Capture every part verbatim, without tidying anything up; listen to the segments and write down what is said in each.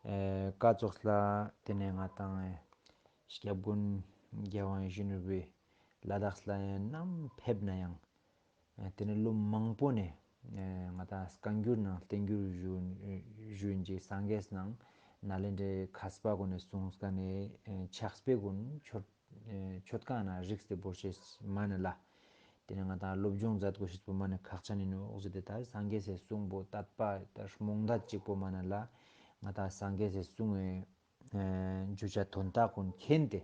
ཨེ་ཀ་ཙོགས་ལ་ཏེ་ནེ་ང་ཏང་ཨེ་སྐྱབས་མགོན་རྒྱལ་བ་ཡིད་བཞིན་ནོར་བུའི་ལ་དྭགས་ལ་ཡང་ནམ་ཕེབས་ན་ཡང་ཨེ་ཏེ་ནེ་ལོ་མང་པོ་ནེ་ཨེ་ང་ཏང་བཀའ་འགྱུར་ནང་བསྟན་འགྱུར་ཞུ་ཞུ་ཡིན་གྱི་སངས་རྒྱས་ནང་ནཱ་ལེནྡྲའི་མཁས་པ་གུན་ནེ་གསུངས་ཀ་ནེ་ཨེ་ཕྱག་དཔེ་གུན་མཆོད་ཨེ་མཆོད་ཁང་ནང་རིགས་ཏེ་བོར་ཤེས་མ་ནེ་ལ། ཏེ་ནེ་ང་ཏང་སློབ་སྦྱོང་མཛད་དགོས་ཤེས་པོ་མ་ནེ་ཁག་ཅན་ཡིན་ནོག་ཟེར་ཏེ་ད་སངས་རྒྱས་སི་གསུང་པོ་དད་པ་ད་རྨོངས་དད་ཅིག་པོ་མ་ནེ་ལ་ང་ཏང་སངས་རྒྱས་སི་གསུང་ངི་ཨེ་བརྗོད་བྱ་དོན་དག་གུན་མཁྱེན་ཏེ་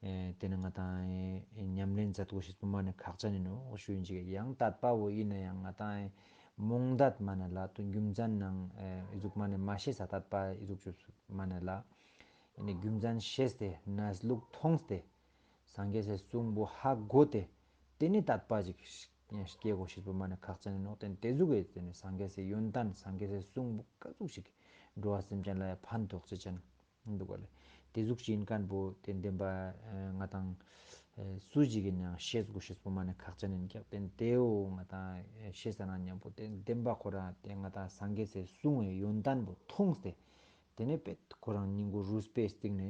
ཨེ་ཏེ་ནེ་ང་ཏང་ཨེ་ཉམས་ལེན་མཛད་དགོས་ཤེས་པོ་མ་ནེ་ཁག་ཅན་ཡིན་ནོག་ཞུ་ཡིན་ཅིག་ཡང་དད་པ་བོ་ཡིན་ན་ཡང་ང་ཏང་ཨེ་རྨོངས་དད་མ་ནེ་ལ་དོན་རྒྱུ་མཚན་ནང་ཨེ་ཨི་ཟུག་མ་ནེ་མ་ཤེས་ས་དད་པ་ཨི་ཟུག་ཅོས་མ་ནེ་ལ་ཨེ་ནེ་རྒྱུ་མཚན་ཤེས་ཏེ་གནས་ལུགས་མཐོང་སྟེ་སངས་རྒྱས་སི་གསུང་པོ་ཧ་གོ་སྟེ་ཏེ་ནེ་དད་པ་ཅིག་སྐྱེ་དགོས་ཤེས་པོ་མ་ནེ་ཁག་ཅན་ཡིན་ནོག་ཏེ་ནེ་ཏེ་ཟུག་གི་ཏེ་ནེ་སངས་རྒྱས་སི་ཡོན་ཏན་སངས་རྒྱས་སི་གསུང་པོ་ཀ་ཟུག་ཞིག་འགྲོ་བ་སེམས་ཅན་ལ་ཡང་ཕན་ཐོགས་ཅེས་ཅན་འདུག་ག་ལེ། ཏེ་ཟུག་ཅིག་ཡིན་ཁན་པོ་ཏེ་བདེན་པ་ཨེ་ང་ཏང་ཨེ་སུ་ཞིག་ཡིན་ཡང་ཤེས་དགོས་ཤེས་པོ་མ་ནེ་ཁག་ཅན་ཡིན་ཀྱག་ཏེ་ནེ་ཏེའོ་ང་ཏང་ཨེ་ཤེས་ས་ན་མཉམ་པོ་ཏེ་བདེན་པ་ཁོ་རང་ཏེ་ང་ཏང་སངས་རྒྱས་སི་གསུང་ངི་ཡོན་ཏན་པོ་མཐོང་སྟེ། ཏེ་ནེ་པེ་ཁོ་རང་སྙིང་གུ་རུས་པའི་སྟེང་ནེ་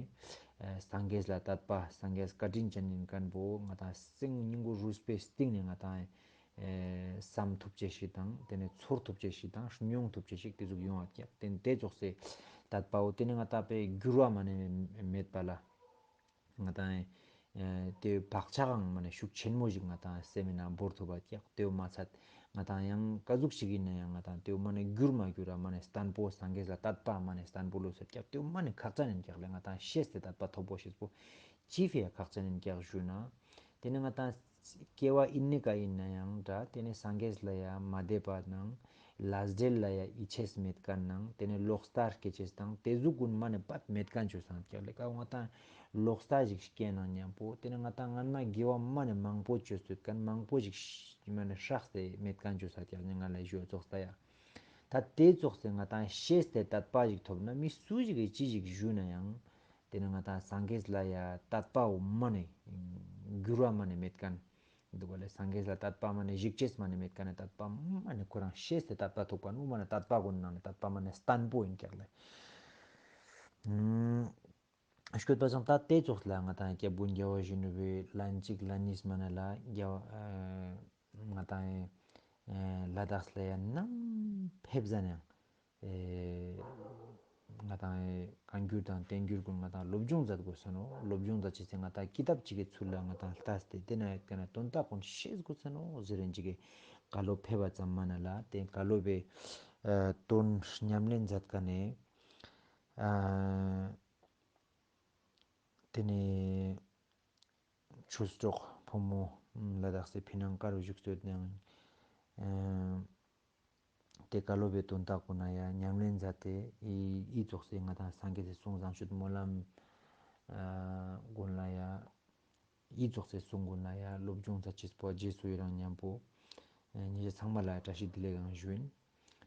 ཨེ་སངས་རྒྱས་ལ་དད་པ་སངས་རྒྱས་བཀའ་དྲིན་ཅན་ཡིན་ཁན་པོ་ང་ཏང་སེམས་སྙིང་གུ་རུས་པའི་སྟེང་ནེ་ང་ཏང་ཨེ་བསམ་ཐུབ་ཅེས་ཤིག་དང་ཏེ་ནེ་ཚོར་ཐུབ་ཅེས་ཤིག་དང་མྱོང་ཐུབ་ཅེས་ཤིག་ཏེ་ཟུག་ཡོང་བ་ཀྱག་ཏེ་ནེ་ཏེ་ཙོགས་སི་དད་པའོ་ཏེ་ནེ་ང་ཏང་པེ་འགྱུར་བ་མ་ནེ་མེད་པ་ལ། ང་ཏང་ཨེ་ཏེ་བག་ཆགས་ཨང་མ་ནེ་ཤུགས་ཆེན་མོ་ཞིག་ང་ཏང་སེམས་ནང་བོར་ཐུབ་པ་ཀྱག་ཏེ་བོ་མ་ཚད་ང་ཏང་ཡང་ཀ་ཟུག་ཞིག་ཡིན་ན་ཡང་ང་ཏང་ཏེ་བོ་མ་ནེ་འགྱུར་མ་འགྱུར་ར་མ་ནེ་བརྟན་པོ་སངས་རྒྱས་ལ་དད་པ་མ་ནེ་བརྟན་པོ་ལོས་ཟེར་ཀྱག་ཏེ་བོ་མ་ནེ་ཁག་ཅན་ཡིན་ཀྱག་ལེ། ང་ཏང་ཤེས་ཏེ་དད་པ་ཐོབ་བོ་ཤེས་པོ་ཅི་ཕི་ཡ་ཁག་ཅན་ཡིན་ཀྱག་ཞུ་ན། ཏེ་ནེ་ང་ཏང་སྐྱེ་བ་ཨིན་ནི་ཀ་ཡིན་ན་ཡང་འདྲ་ཏེ་ནེ་སངས་རྒྱས་ལ་ཡ་མ་དད་པ་ནང་ལས་འབྲས་ལ་ཡ་ཡིད་ཆེས་མེད་ཁན་ནང་ཏེ་ནེ་ལོག་ལྟ་སྐྱེ་ཅེས་དང་ཏེ་ཟུག་གུན་མ་ནེ་པད་མེད་ཁན་ཅོས་སང་ཀྱག་ལེ། ཀ་ང་ཏང་ལོག་ལྟ་ཞིག་སྐྱེ་ན་མཉམ་པོ་ཏེ་ནེ་ང་ཏང་སྔན་མ་དགེ་བ་མ་ནེ་མང་པོ་ཅོས་ཡོད་ཁན་མང་པོ་ཞིག་མ་ནེ་ཧྲགས་ཏེ་མེད་ཁན་ཅོས་སང་ཀྱག་ནི་ང་ལ་ཞུ་ཙོགས་ལྟ་ཡ། ད་ཏེ་ཙོགས་སེ་ང་ཏང་ཤེས་ཏེ་དད་པ་ཞིག་ཐོབ་ན་མི་སུ་ཞིག་གི་ཅི་ཞིག་ཞུ་ན་ཡང་ཏེ་ནེ་ང་ཏང་སངས་རྒྱས་ལ་ཡ་དད་པའོ་མ་ནེ་འགྱུར་བ་མ་ནེ་མེད་ཁན། འདུག་པ་ལེ། སངས་རྒྱས་ལ་དད་པ་མ་ནེ་ཞིག་ཅེས་མ་ནེ་མེད་ཁན་ནི་དད་པ་མ་ནེ་ཁོ་རང་ཤེས་ཏེ་དད་པ་ཐོབ་ཁན་བོ་མ་ནེ་དད་པ་གུན་ནང་ནེ་དད་པ་མ་ནེ་བརྟན་པོ་ཡིན་ཀྱག་ལེ། ཨུམ། སྐྱོད་པ་སང་ད་ཏེ་ཙོགས་ལ་ང་ཏང་སྐྱབས་མགོན་རྒྱལ་བ་ཡིད་བཞིན་ནོར་བུའི་ལན་གཅིག་ལན་གཉིས་མ་ནེ་ལ་རྒྱལ་བ་ཨ་ང་ཏང་ཨ་ལ་དྭགས་ལ་ཡ་ནམ་ཕེབས་ཟ་ནའང་ཨེ་ང་ཏང་ཨེ་བཀའ་འགྱུར་དང་བསྟན་འགྱུར་གུན་ང་ཏང་སློབ་སྦྱོང་མཛད་དགོས་ས་ནོག་སློབ་སྦྱོང་མཛད་ཅེས་སི་ང་ཏང་ཀི་ཏབ་ཅིག་གི་ཚུལ་ལ་ང་ཏང་ལྟས་ཏེ་ཏེ་ན་ཡོད་ཁན་ནི་དོན་དག་གུན་ཤེས་དགོས་ས་ནོག་ཟེར་རིན་ཅིག་གི་བཀའ་སློབ་ཕེབས་པ་ཙམ་མ་ནེ་ལ་ཏེ་བཀའ་སློབ་པའི་ཨ་དོན་ཉམས་ལེན་མཛད་ཁན་ནི་ཨ་ཏེ་ནེ་ཆོས་གྲོགས་ཕོ་མོ་ལ་དྭགས་སི་ཕི་ནང་ཀ་རུ་བཞུགས་སྟོད་ནང་ཨ་ཏེ་བཀའ་སློབ་པའི་དོན་དག་གུན་ན་ཡ་ཉམས་ལེན་མཛད་དེ་ཨི་ཨི་ཙོགས་སེ་ང་ཏང་སངས་རྒྱས་སི་གསུང་བཟང་སྤྱོད་སྨོན་ལམ་ཨ་གུན་ལ་ཡ་ཨི་ཙོགས་སེ་གསུང་གུན་ལ་ཡ་སློབ་སྦྱོང་མཛད་ཅེས་པོ་རྗེས་སུ་ཡི་རང་མཉམ་པོ་ཨ་ཉེ་ཞ་ཚང་མ་ལ་བཀྲ་ཤིས་བདེ་ལེགས་ཡང་ཞུ་ཡིན།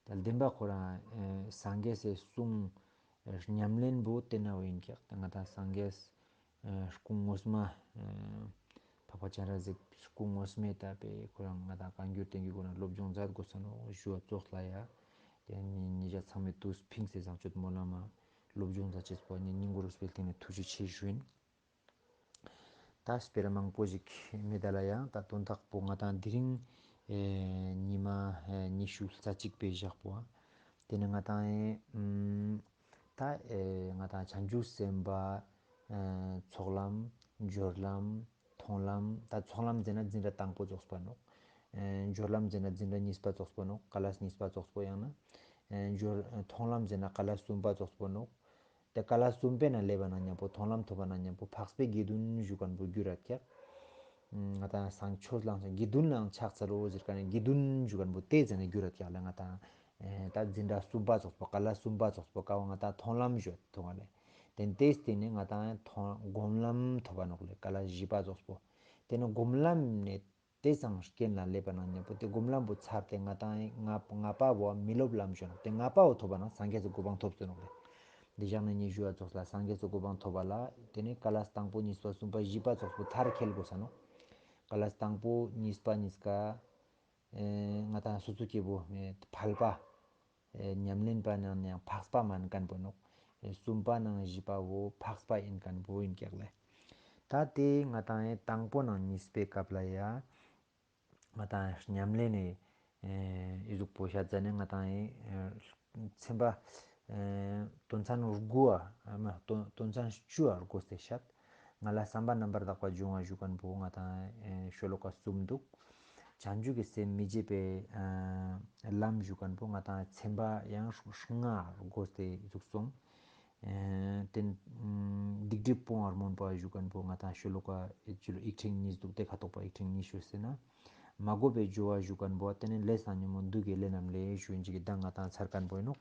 ད་བདེན་པ་ཁོ་རང་ཨ་སངས་རྒྱས་སི་གསུང་ཨ་ཉམས་ལེན་པོ་ཏེ་ན་བོ་ཡིན་ཀྱག་ད་ང་ཏང་སངས་རྒྱས་ཨ་སྐུ་ངོ་མ་ཨ་འཕགས་པ་སྤྱན་རས་གཟིགས་སྐུ་ངོ་མའི་ད་པེ་ཁོ་རང་ང་ཏང་བཀའ་འགྱུར་བསྟན་འགྱུར་གུན་ན་སློབ་སྦྱོང་མཛད་དགོས་ས་ནོག་ཞུ་བ་ཙོགས་ལ་ཡ། ཏེ་ནེ་ཉེ་ཞ་ཚང་མའི་དུས་ཕིངས་སེ་བཟང་སྤྱོད་སྨོན་ལམ་མ་སློབ་སྦྱོང་མཛད་ཅེས་པོ་ནི་སྙིང་གུ་རུས་པའི་སྟེང་ནེ་ཐུགས་རྗེ་ཆེ་ཞུ་ཡིན། ད་སྤེ་ར་མང་པོ་ཞིག་མེད་ད་ལ་ཡང་ད་དོན་དག་པོ་ང་ཏང་དེ་རིང་ཨེ་ཉི་མ་ཨེ་ཉི་ཤུ་རྩ་གཅིག་པའི་ཞག་པོ་ཨ། ཏེ་ནེ་ང་ཏང་ཨེ་ཨུམ་ད་ཨེ་ང་ཏང་བྱང་ཆུབ་སེམས་དཔའ་ཨེ་ཚོགས་ལམ་སྦྱོར་ལམ་མཐོང་ལམ་ད་ཚོགས་ལམ་ཟེར་ན་འཛིན་གྲྭ་དང་པོ་ཙོགས་པ་ནོག་ཨེ་སྦྱོར་ལམ་ཟེར་ན་འཛིན་གྲྭ་གཉིས་པ་ཙོགས་པ་ནོག་ཀ་ལ་གཉིས་པ་ཙོགས་པོ་ཡང་ན་ཨེ་སྦྱོར་ཨེ་མཐོང་ལམ་ཟེར་ན་ཀ་ལ་གསུམ་པ་ཙོགས་པོ་ནོག་ཏེ་ཀ་ལ་གསུམ་པའི་ནང་སླེབས་པ་ན་མཉམ་པོ་མཐོང་ལམ་ཐོབ་པ་ན་མཉམ་པོ་འཕགས་པའི་དགེ་འདུན་ཞུ་ཁན་བོ་འགྱུར་ར་ཀྱག་ང་ཏང་སངས་ཆོས་ལའང་དགེ་འདུན་ལའང་ཕྱག་འཚལ་ལོ་ཟེར་ཁན་ནི་དགེ་འདུན་ཞུ་ཁན་བོ་ཏེ་ཟེར་ན་འགྱུར་ར་ཀྱག་ལེ། ང་ཏང་ཨེ་ད་འཛིན་གྲྭ་གསུམ་པ་ཙོགས་པོ་ཀ་ལ་གསུམ་པ་ཙོགས་པོ་ཀ་བོ་ང་ཏང་མཐོང་ལམ་ཞུ་ཐོང་ང་ལེ། ཏེ་ནེ་ཏེ་སྟེང་ནེ་ང་ཏང་མཐོང་སྒོམ་ལམ་ཐོབ་པ་ནོག་ལེ་ཀ་ལ་བཞི་པ་ཙོགས་པོ། ཏེ་ནེ་སྒོམ་ལམ་ནེ་ཏེ་ཚང་རྐྱེན་ལ་སླེབས་པ་ན་མཉམ་པོ་ཏེ་སྒོམ་ལམ་པོ་ཚར་ཏེ་ང་ཏང་ལྔ་པ་བོ་མི་སློབ་ལམ་ཞུ་ནོག་ཏེ་ལྔ་པ་བོ་ཐོབ་པ་ན་སངས་རྒྱས་སི་གོ་འཕང་ཐོབ་སྟེ་ནོག་ལེ། འདི་ཞག་ནེ་ཉི་ཤུ་བ་ཙོགས་ལ་སངས་རྒྱས་སི་གོ་འཕང་ཐོབ་པ་ལ་ཏེ་ནེ་ཀ་ལ་དང་པོ་གཉིས་པ་གསུམ་པ་བཞི་པ་ཙོགས་པོ་མཐར་འཁྱོལ་དགོས་ས་ནོག་ཀ་ལ་དང་པོ་གཉིས་པ་གཉིས་ཀ་ཨེ་ང་ཏང་སོ་སོ་སྐྱེ་བོ་ཨེ་ཕལ་པ། ཨེ་ཉམས་ལེན་པ་ནང་ནེ་ཡང་འཕགས་པ་མན་ཁན་བོ་ནོག་གསུམ་པ་ནང་བཞི་པ་བོ་འཕགས་པ་ཨིན་ཁན་བོ་ཨིན་ཀྱག་ལེ། ད་དེ་ང་ཏང་ཨེ་དང་པོ་ནང་གཉིས་པའི་སྐབས་ལ་ཡ་ང་ཏང་ཉམས་ལེན་ནི་ཨེ་ཨི་ཟུག་པོ་ཤད་ཟ་ནེ་ང་ཏང་ཨེ་ཚན་པ་ཨེ་དོན་ཚན་དགུ་བ་མ་དོན་དོན་ཚན་བཅུ་བ་དགོས་ཏེ་ཤད། ང་ལ་བསམ་པ་རྣམ་པར་དག་པ་འབྱུང་བ་ཞུ་ཁན་བོ་ང་ཏང་ཨེ་ཤོ་ལོ་ཀ་གསུམ་འདུག། བྱང་ཆུབ་ཀྱི་སེམས་མི་བརྗེད་པའི་ཨ་ལམ་ཞུ་ཁན་བོ་ང་ཏང་ཚན་པ་ཡང་ལྔ་དགོས་ཏེ་འདུག་སོང་། ཨེ་ཏེ་ནེ་སྡིག་སྒྲིབ་སྤོང་བར་སྨོན་པ་ཞུ་ཁན་བོ་ང་ཏང་ཤོ་ལོ་ཀ་ཨེ་ཅི་ལོ་ཡིག་ཕྲེང་གཉིས་འདུག། ཏེ་ཁ་ཐོག་པ་ཡིག་ཕྲེང་གཉིས་ཞུ་ཟེར་ན། མ་གོས་པའི་སྦྱོར་བ་ཞུ་ཁན་བོ་ཏེ་ནེ་ལས་དང་ཉོན་མོངས་བདུད་ཀྱི་ལས་རྣམས་ལས་ཞུ་ཨིན་ཅིག་གི་ད་ང་ཏང་ཚར་ཁན་བོ་ཨིན་ནོག།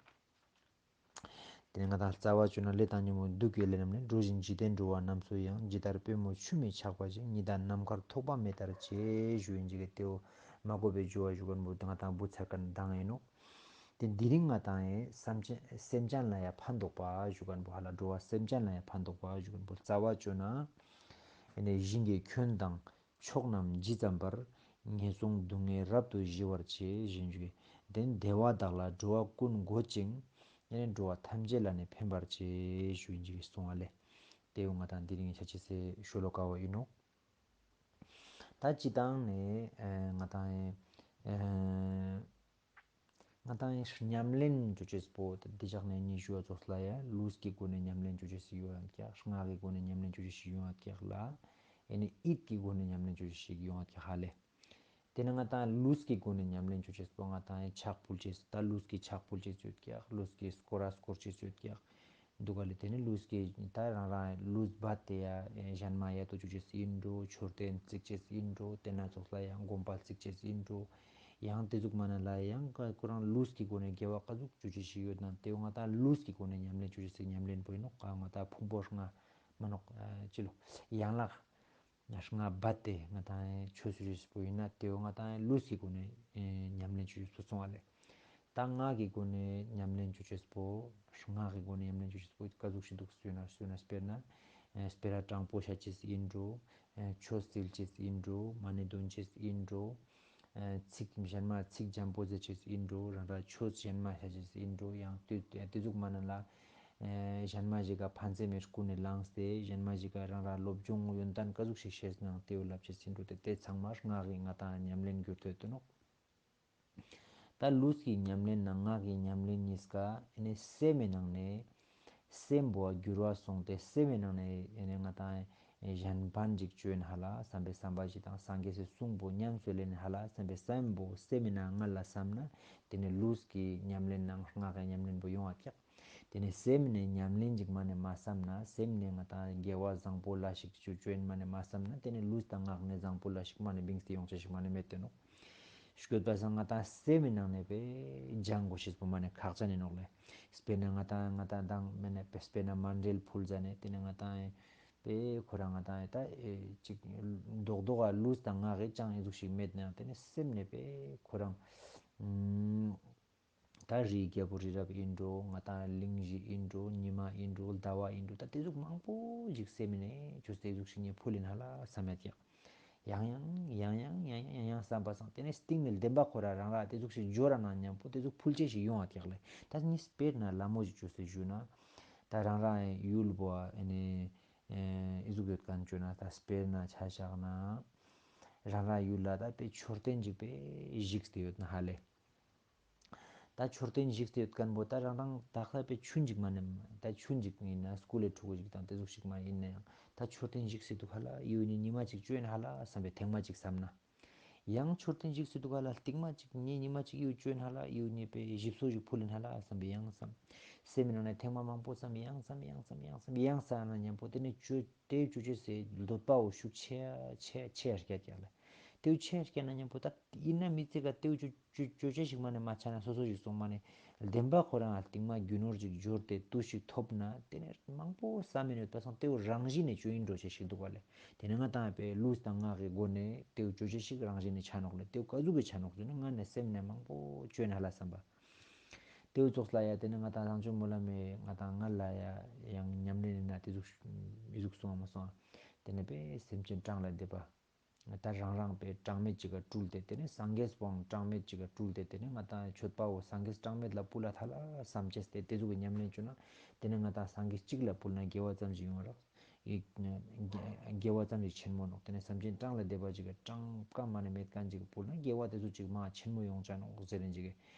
ཏེ་ནེ་ང་ཏང་རྩ་བ་བཅོས་ན་ལས་དང་ཉོན་མོངས་བདུད་ཀྱི་ལས་རྣམས་ལས། འགྲོ་བཞིན་འཇིག་རྟེན་འགྲོ་བ་རྣམས་སུ་ཡང་། ཇི་ལྟར་པུས་མོ་ཆུ་མིག་ཆགས་པ་བཞིན། ཉི་ཟླ་ནམ་མཁར་ཐོགས་པ་མེད་ལྟར་བྱེད། ཞུ་ཨིན་ཅིག་གི་ཏེའོ་མ་གོས་པའི་སྦྱོར་བ་ཞུ་ཁན་བོ་ང་ཏང་བུ་ཚར་ཁན་དང་ཨིན་ནོག། ཏེ་དེ་རིང་ང་ཏང་ཨེ་སེམས་ཅན་སེམས་ཅན་ལ་ཡ་ཕན་འདོགས་པ་ཞུ་ཁན་བོ་ཧ་ལ་འགྲོ་བ་སེམས་ཅན་ལ་ཡ་ཕན་འདོགས་པ་ཞུ་ཁན་བོ་རྩ་བ་བཅོས་ན་ཨེ་ནེ་ཞིང་གི་ཁྱོན་དང་ཕྱོགས་རྣམས་ཇི་ཙམ་པར། ངན་སོང་སྡུག་བསྔལ་རབ་ཏུ་ཞི་བར་བྱེད། ཞུ་ཨིན་ཅིག་གི་ཏེ་བདེ་བ་དག་ལ་འགྲོ་བ་ཀུན་འགོད་ཅིང་། ཨེ་ནེ་འགྲོ་བ་ཐམས་ཅད་ལ་ནི་ཕན་པར་བྱེད། ཞུ་ཨིན་ཅིག་གི་གསུང་བ་ལེ། ཏེའོ་ང་ཏང་དེ་རིང་ཆ་ཅེས་སི་ཤོ་ལོ་ཀ་བོ་ཨིན་ནོག། ད་སྤྱིར་བཏང་ནེ་ཨེ་ང་ཏང་ཨེ་ཨེ་ང་ཏང་ཉམས་ལེན་ཅོ་ཅེས་པོ་ཏེ་དེ་ཞག་ནེ་ཉི་ཤུ་བ་ཙོགས་ལ་ཡ་ལུས་ཀྱི་སྒོ་ནེ་ཉམས་ལེན་ཅོ་ཅེས་ཤིག་ཡོང་ཡོད་ཀྱག། ངག་གི་སྒོ་ནེ་ཉམས་ལེན་ཅོ་ཅེས་ཤིག་ཡོང་ཡོད་ཀྱག་ལ། ཨེ་ནེ་ཡིད་ཀྱི་སྒོ་ནེ་ཉམས་ལེན་ཅོ་ཅེས་ཤིག་ཡོང་ཡོད་ཀྱག་ཧ་ལེ། ཏེ་ནེ་ང་ཏང་ལུས་ཀྱི་སྒོ་ནེ་ཉམས་ལེན་ཅོ་ཅེས་པོ་ང་ཏང་ཕྱག་ཕུལ་ཅེས་ད་ལུས་ཀྱི་ཕྱག་ཕུལ་ཅེས་ཡོད་ཀྱག། ལུས་ཀྱི་སྐོར་ར་སྐོར་ཅེས་ཡོད་ཀྱག། འདུག་ག་ལེ། ཏེ་ནེ་ལུས་ཀྱི་ད་རང་རང་ལུས་བད་དེ་ཡ་ཞན་མ་ཡ་ཏོ་ཅོ་ཅེས་ཨིན་འགྲོ། མཆོད་རྟེན་བརྩིག་ཅེས་ཨིན་འགྲོ། ཏེ་ན་ཙོགས་ལ་ཡང་དགོན་པ་བརྩིག་ཅེས་ཨིན་འགྲོ། ཡང་ཏེ་ཟུག་མ་ན་ལ་ཡང་ཁོ་རང་ལུས་ཀྱི་སྒོ་ནེ་དགེ་བ་ཀ་ཟུག་ཅོ་ཅེས་ཤིག་ཡོད་ན་ཏེ་བོ་ང་ཏང་ལུས་ཀྱི་སྒོ་ནེ་ཉམས་ལེན་ཅོ་ཅེས་སི་ཉམས་ལེན་པོ་ཨིན་ནོག། ང་ཏང་ཕུང་པོ་ལྔ་མ་ནོག་ཅི་ལོ་ཡན་ལག་ལྔ་བད་དེ་ང་ཏང་ཆོས་སུ་ཅོ་ཅེས་པོ་ཨིན་ན་ཏེ་བོ་ང་ཏང་ལུས་ཀྱི་སྒོ་ནེ་ཉམས་ལེན་ཅོ་ཅེས་སུ་སོང་བ་ལེ། ད་ངག་གི་སྒོ་ནེ་ཉམས་ལེན་ཅོ་ཅེས་པོ། ངག་གི་སྒོ་ནེ་ཉམས་ལེན་ཅོ་ཅེས་པོ་ཀ་ཟུག་ཤིག་འདུག་ཟེར་ན་ཟེར་ན་སྤེར་ན་ཨེ་སྤེ་ར་དྲང་པོ་བཤད་ཅེས་ཨིན་འགྲོ། ཨེ་ཆོས་སིལ་ཅེས་ཨིན་འགྲོ། མ་ཎི་འདོན་ཅེས་ཨིན་འགྲོ། ཨེ་ཚིག་ཞན་མ་ཚིག་འཇམ་པོ་ཟེར་ཅེས་ཨིན་འགྲོ། རང་རང་ཆོས་ཞན་མ་བཤད་ཅེས་ཨིན་འགྲོ། ཡང་ཏེ་ཏེ་ཟུག་མ་ན་ལ་ཨེ་ཞན་མ་ཞིག་ག་ཕན་སེམས་མེད་ཀུན་ནས་བླངས་ཏེ་ཞན་མ་ཞིག་ག་རང་རང་སློབ་སྦྱོང་ཡོན་ཏན་ཀ་ཟུག་ཤིག་ཤེས་ནའང་ཏེ་བོ་ལབ་ཅེས་ཨིན་འགྲོ། ཏེ་ཏེ་ཚང་མ་ངག་གི་ང་ཏང་ཉམས་ལེན་གྱུར་ཏེ་ཡོད་དོ་ནོག། ད་ལུས་ཀྱི་ཉམས་ལེན་ནང་ངག་གི་ཉམས་ལེན་གཉིས་ཀ་ཨེ་ནེ་སེམས་མི་ནང་ནེ་སེམས་པོ་འགྱུར་བ་སོང་སྟེ་སེམས་མི་ནང་ནེ་ཨེ་ནེ་ང་ཏང་ཨེ་གཞན་ཕན་ཅིག་ཅོ་ཨིན་ཧ་ལ་བསམ་པའི་བསམ་པ་ཞིག་དང་སངས་རྒྱས་སི་གསུང་པོ་ཉམས་སུ་ལེན་ཨིན་ཧ་ལ་བསམ་པའི་བསམ་པོ་སེམས་མི་ནང་ང་ལ་བསམ་ན་ཏེ་ནེ་ལུས་ཀྱི་ཉམས་ལེན་ནང་ངག་གི་ཉམས་ལེན་པོ་ཡོང་བ་ཀྱག། ཏེ་ནེ་སེམས་ནེ་ཉམས་ལེན་ཅིག་མ་ནེ་མ་བསམ་ན་སེམས་ནེ་ང་ཏང་དགེ་བ་བཟང་པོ་ལ་ཞིག་ཅོ་ཅོ་ཨིན་མ་ནེ་མ་བསམ་ན་ཏེ་ནེ་ལུས་དང་ངག་ནེ་བཟང་པོ་ལ་ཞིག་མ་ནེ་བིངས་ཏེ་ཡོང་ཅེས་ཤིག་མ་ནེ་མེད་དེ་ནོག། ཤོད་པ་སང་ང་ཏང་སེམས་མི་ནང་ནེ་པེ་སྦྱང་དགོས་ཤེས་པོ་མ་ནེ་ཁག་ཅན་ཨིན་ནོག་ལེ། སྤེར་ན་ང་ཏང་ང་ཏང་དང་མེད་ན་སྤེར་ན་མཎྜལ་ཕུལ་ཟ་ནེ་ཏེ་ནེ་ང་ཏང་པེ་ཁོ་རང་ང་ཏང་ད་ཨེ་ཅིག་རྡོག་རྡོག་ག་ལུས་དང་ངག་གི་ཅང་ཨི་ཟུག་ཤིག་མེད་ནའང་ཏེ་ནེ་སེམས་ནེ་པེ་ཁོ་རང་ཨུམ། ད་རིའི་རྒྱལ་པོ་རི་རབ་ཨིན་འགྲོ། ང་ཏང་གླིང་བཞི་ཨིན་འགྲོ། ཉི་མ་ཨིན་འགྲོ། ཟླ་བ་ཨིན་འགྲོ། ད་ཏེ་ཟུག་མང་པོ་ཞིག་སེམས་ནེ་ཅོས་ཏེ་ཨི་ཟུག་ཤིག་ངས་ཕུལ་ཨིན་ཧ་ལ་བསམ་ཡོད་ཀྱག། ཡང་ཡང་ཡང་ཡང་བསམ་པ་སང་ཏེ་ནེ་སྟིང་ནེ་བདེན་པ་ཁོ་རང་རང་ར་ཏེ་ཟུག་ཤིག་འབྱོར་ར་ན་ཉམ་པོ་ཏེ་ཟུག་ཕུལ་ཅེས་ཤིག་ཡོང་བ་ཀྱག་ལེ། ད་ནི་སྤེར་ན་ལ་མོ་ཞིག་ཅོས་ཏེ་ཞུ་ན་ད་རང་རང་ཡུལ་བོ་ཨ་ནི་ཨི་ཟུག་ཡོད་ཁན་ཅོ་ན་ད་སྤེར་ན་ཆ་བཞག་ན་རང་རང་ཡུལ་ལ་ད་པེ་མཆོད་རྟེན་ཅིག་པེ་བཞེངས་ཏེ་ཡོད་ན་ཧ་ལེ། ད་མཆོད་རྟེན་བཞེངས་ཏེ་ཡོད་ཁན་བོ་ད་རང་རང་ད་ཁ་པེ་ཆུན་ཅིག་མ་ནེ་ད་ཆུན་ཅིག་ཨིན་ན་སྐུ་ལས་ཕྲུ་གུ་ཅིག་དང་ཏེ་ཟུག་ཞིག་མ་ཨིན་ནའང་ད་མཆོད་རྟེན་བཞེངས་ཏེ་དུག་ཧ་ལ་ཡུ་ནི་ཉི་མ་ཅིག་ཅོ་ཨིན་ཧ་ལ་བསམ་པའི་ཐེངས་མ་ཅིག་བསམ་ན། ཡང་མཆོད་རྟེན་བཞེངས་ཏེ་དུག་ཧ་ལ་སྟིང་མ་ཅིག་ངས་ཉི་མ་ཅིག་ཡུ་ཅོ་ཨིན་ཧ་ལ་ཡུ་ནི་པེ་ཞིབ་གསོ་ཞིག་ཕུལ་ཨིན་ཧ་ལ་བསམ་པའི་ཡང་བསམ། སེམས་ནང་ནེ་ཐེངས་མ་མང་པོ་བསམ་ཡང་བསམ་ཡང་བསམ་ཡང་བསམ་ཡང་བསམ་ན་ཉམ་པོ་ཏེ་ནེ་ཅོ་ཏེ་ཅོ་ཅེས་སི་འདོད་པ་བོ་ཤུགས་ཆེ་ཆེ་ཆེ་རྒྱ་རྒྱ་ལ། ཏེའུ་ཆེ་རྒྱ་ན་ཉམ་པོ་ད་ཨིན་ན་མི་ཚེ་ག་ཏེའུ་ཅོ་ཅོ་ཅོ་ཅེས་ཤིག་མ་ནེ་མ་ཆ་ན་སོ་སོ་ཞིག་སོང་མ་ནེ་བདེན་པ་ཁོ་རང་ཨ་སྟིང་མ་རྒྱུ་ནོར་ཅིག་འབྱོར་ཏེ་ཏུས་ཤིག་ཐོབ་ན་ཏེ་ནེ་མང་པོ་བསམ་མི་ནོད་པ་སང་ཏེའུ་རང་བཞིན་ནེ་ཅོ་ཨིན་འགྲོ་ཅེས་ཤིག་དུག་ག་ལེ། ཏེ་ནེ་ང་ཏང་པེ་ལུས་དང་ངག་གི་སྒོ་ནེ་ཏེའུ་ཅོ་ཅེས་ཤིག་རང་བཞིན་ནེ་ཆ་ནོག་ལེ། ཏེའུ་ཀ་ཟུག་གི་ཆ་ནོག་ཟེར་ན་ང་ནེ་སེམས་ནེ་མང་པོ་ཅོ་ཨིན་ཧ་ལ་བསམ་པ། ཏེའུ་ཙོགས་ལ་ཡ་ཏེ་ནེ་ང་ཏང་བཟང་སྤྱོད་སྨོན་ལམ་མེ་ང་ཏང་ང་ལ་ཡ་ཡང་ཉམས་ལེན་ཨིན་ན་ཏེ་ཟུག་མི་ཟུག་སོང་བ་མ་སོང་། ཏེ་ནེ་པེ་སེམས་ཅན་གྲངས་ལས་འདས་པ། ད་རང་རང་པའི་གྲངས་མེད་ཅིག་ག་སྤྲུལ་ཏེ་དེ་ནས་སངས་རྒྱས་པོའང་གྲངས་མེད་ཅིག་ག་སྤྲུལ་ཏེ་དེ་ནས་ང་ཏང་མཆོད་པ་བོ་སངས་རྒྱས་གྲངས་མེད་ལ་ཕུལ་ལ་ཐ་ལ་བསམ་ཅེས་ཏེ་དེ་ཟུག་གི་ཉམས་ལེན་བཅོ་ན་དེ་ནས་ང་ཏང་སངས་རྒྱས་གཅིག་ལ་ཕུལ་ན་དགེ་བ་ཙམ་ཞིག་ཡོང་རོགས། ཨི་དགེ་བ་ཙམ་ཞིག་ཆེན་མོ་ནོག། དེ་ནས་སེམས་ཅན་གྲངས་ལས་འདས་པ་ཅིག་ག་གྲངས་ཀ་མ་ནས་མེད་མཁན་ཅིག་ཕུལ་ན་དགེ་བ་དེ་ཚོ་ཅིག་མ་ཆེན་མོ་ཡོང་ཆ་ནོག་ཟེར་ནས་ཅིག་